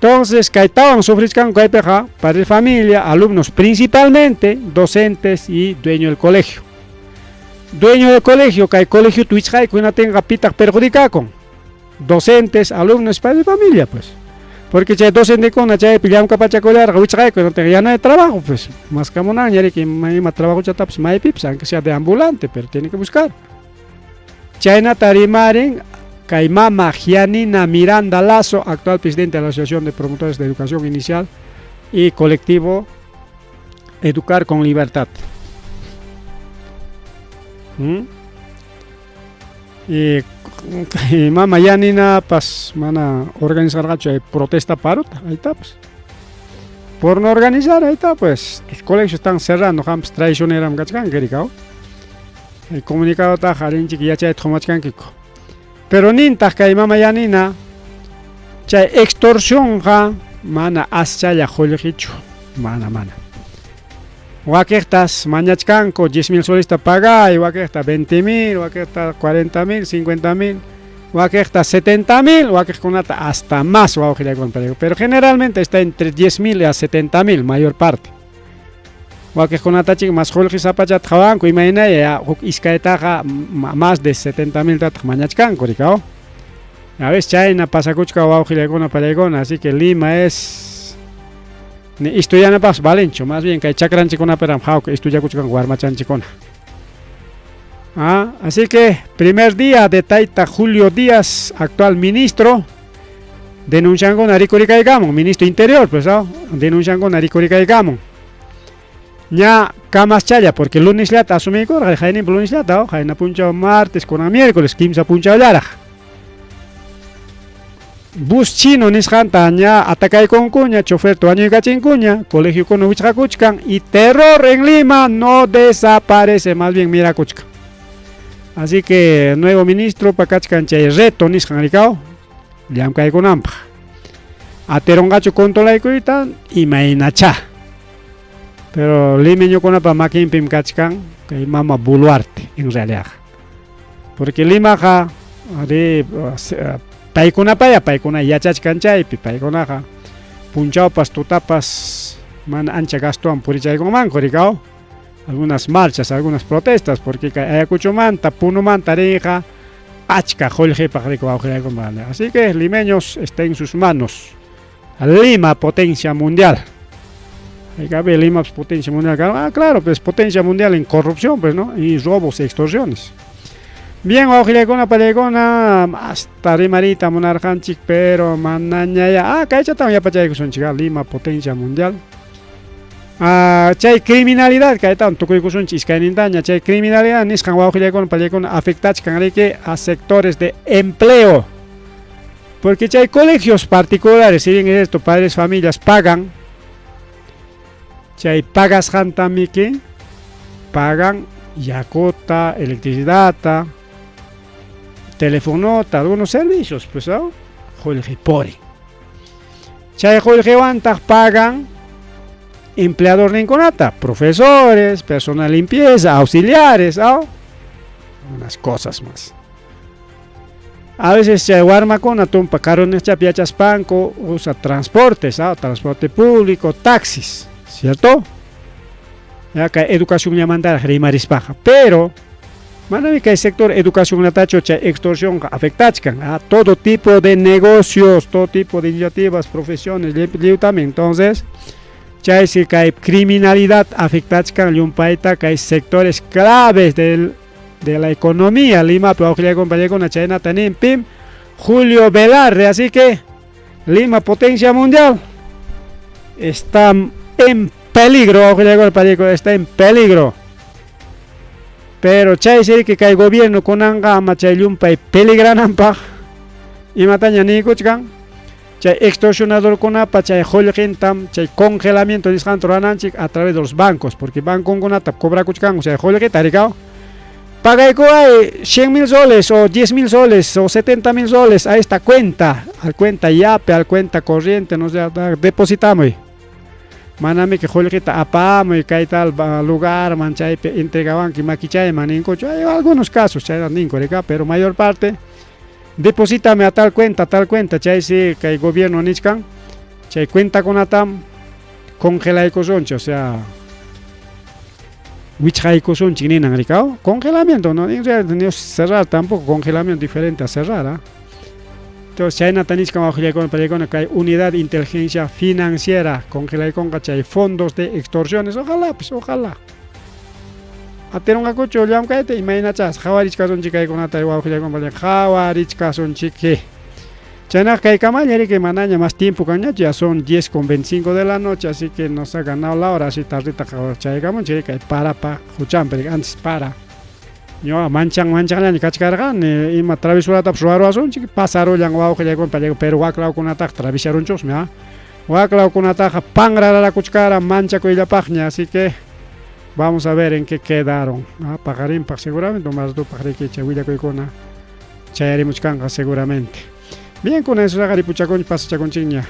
Entonces, kaytawan sufrichkanku kaypiqa padre de familia, alumnos principalmente, docentes y dueño del colegio. Dueño del colegio, kay colegio wichqayku hinatinqa pitaq perjudicakun. Docentes, alumnos, padre de familia, pues. Porque chay docentekuna chaypi llamkapachakullarqa wichqayku hinatinqa ya no hay trabajo, pues. Maskamunanña riki ima trabajochatapas maypipas, aunque sea de ambulante, pero tiene que buscar. Chaynata rimarin kay mama Gianina Miranda Lazo, actual presidente de la Asociación de Promotores de Educación Inicial y colectivo Educar con Libertad. Y mama Yanina pas mana organizarqachu chay protesta parota, ahí está pues. Por no organizar, ahí está pues, tus colegios están cerrando, qampas traicioneram kachkanki rikaw. El comunicado taqa rinchik yachayta qumachkankiku. Pero nintaq kay mama Yanina chay extorsionqa mana aschalla qullqichu, mana mana. Wakiqtas mañachkanku 10,000 solista pagay, wakiqta 20,000, wakiqta 40,000, 50,000, wakiqta 70,000, wakiqkunata hasta más wawqillaykuna, pero generalmente está entre 10,000 a 70,000 mayor parte. Wakiqkunatachik más qullqi sapachata qhawanku imaynaya huk iskaytaqa más de 70,000 tataq mañachkanku rikaw. A veces chayna pasakuchka wawqillaykuna pallaykuna, así que Lima es ni estudianapaqpas valenchu, más bien kay chakranchikkunapiram hawka estudiakuchkanku warmachanchikkuna. Ah, así que primer día de Taita Julio Díaz, actual ministro, denunciankuna rikurikaykamun, ministro interior, pues, ¿no? Denunciankuna rikurikaykamun. Ña kamaschalla, porque lunesllata asumiykurqa, qayninpa lunesllata, qayna punchaw martes, kunan miércoles, kimsa punchawllaraq. Bus chino nisqanta ña atacaykunkuña, choferta wañuykachinkuña, colegiokuna wichqakuchkan y terror en Lima no desaparece, más bien mirakuchkan. Así que nuevo ministro pakachkan chay reto nisqan rikaw llamkaykunanpaq. Atirunqachu controlaykuyta imaynacha. Pero limeñokunapa makinpim kachkan Kay mama Boluarte en realidad. Porque Limaqa ari paykunapaya paykuna yachachkan chaypi paykunaqa punchawpas tutapas mana ancha gastowan purichaykunmanku rikaw algunas marchas, algunas protestas, porque kay Ayacuchomanta, Punomanta rinqa achka qullqipaq riku wawqillaykunman. Así que limeños está en sus manos. Lima, potencia mundial. Hay Lima pues, potencia mundial. Ah, claro, pues potencia mundial en corrupción, pues, ¿no? Y robos y extorsiones. Bien, wawqillaykuna pallaykuna, hasta rimarita munarqanchik, pero manañaya. Ah, kaychatawan yapachaykusunchik, ah, Lima, potencia mundial. Ah, chay criminalidad kaytawan tukuykusunchik iskaynintaña, chay criminalidad nisqan wawqillaykuna pallaykuna afectachkan riki a sectores de empleo. Porque chay colegios particulares, si bien es esto, padres, familias pagan, chay pagasqantamiki pagan yakuta, electricidad, telefonota, algunos servicios, pues, ¿no? Qullqi purin. Chay qullqiwantaq pagan empleadorninkunata, profesores, personal limpieza, auxiliares, ¿no? Unas cosas más. A veces chay warmakuna tumpa karuniqchapi yachaspanku usa transportes, ¿no? Transporte público, taxis, ¿cierto? Ya kay educacionllamantaraq rimarispaqa, pero manami kay sector educacionllatachu chay extorsión afectachkan, a todo tipo de negocios, todo tipo de iniciativas, profesiones, lliw también. Entonces, chaysi kay criminalidad afectachkan llumpayta kay sectores claves de la economía Limapi wawqillaykuna pallaykuna chaynata nin pim Julio Velarde, así que Lima potencia mundial está en peligro, wawqillaykuna pallaykuna está en peligro. Pero chay que kay gobierno kunanqa ama chay llumpay peligrananpaq imataña niykuchkan chay extorsionadorkunapa chay qullqintam chay congelamiento nisqanta rurananchik a través de los bancos, porque banconkunata cobrakuchkanku chay qullqita rikaw. Pagaykuway 100 mil soles o 10 mil soles o 70 mil soles a esta cuenta, al cuenta Yape, al cuenta corriente, no sé, depositamuy. Manami que qullqita apamuy kay tal lugar man chaypi entregawanki makichayman ninkuchu. Hay algunos casos chayna ninku rika, pero mayor parte deposítame a tal cuenta, chaysi kay gobierno nichkan, chay cuentakunatam congelaykusunchik, o sea, wichqaykusunchik ninan rikaw, congelamiento, no, en realidad no es cerrar tampoco, congelamiento diferente a cerrar, ¿ah? Entonces, chaynata nichkan wawqillaykuna pallaykuna kay unidad de inteligencia financiera congelaykunqa chay fondos de extorsiones, ojalá, pues, ojalá. Atirunqakuchu llamkayta imaynachas qhawarichkasunchik kaykunata wawqillaykuna pallaykuna qhawarichkasunchik. Chaynaqa kaykamalla riki manaña más tiempo kanñachu, ya son 10:25 de la noche, así que nos ha ganado la hora, así tardita chaykamunchik kay parapa huchanpi, antes para. Ñuqa manchan manchanllaña kachkarqani ima travesuratapas ruwaruwasunchik pasarullan wawqillaykuna pallaykuna, pero waklawkunataqa travisarunchusmi, ah. Waklawkunataqa panrararakuchkara manchakuyllapaqña, así que vamos a ver en qué quedaron. Ah, paqarinpaq seguramente, umartupaq riki chay willakuykuna chayarimuchkanqa seguramente. Bien, con eso ripuchakunchik pasachakunchikña.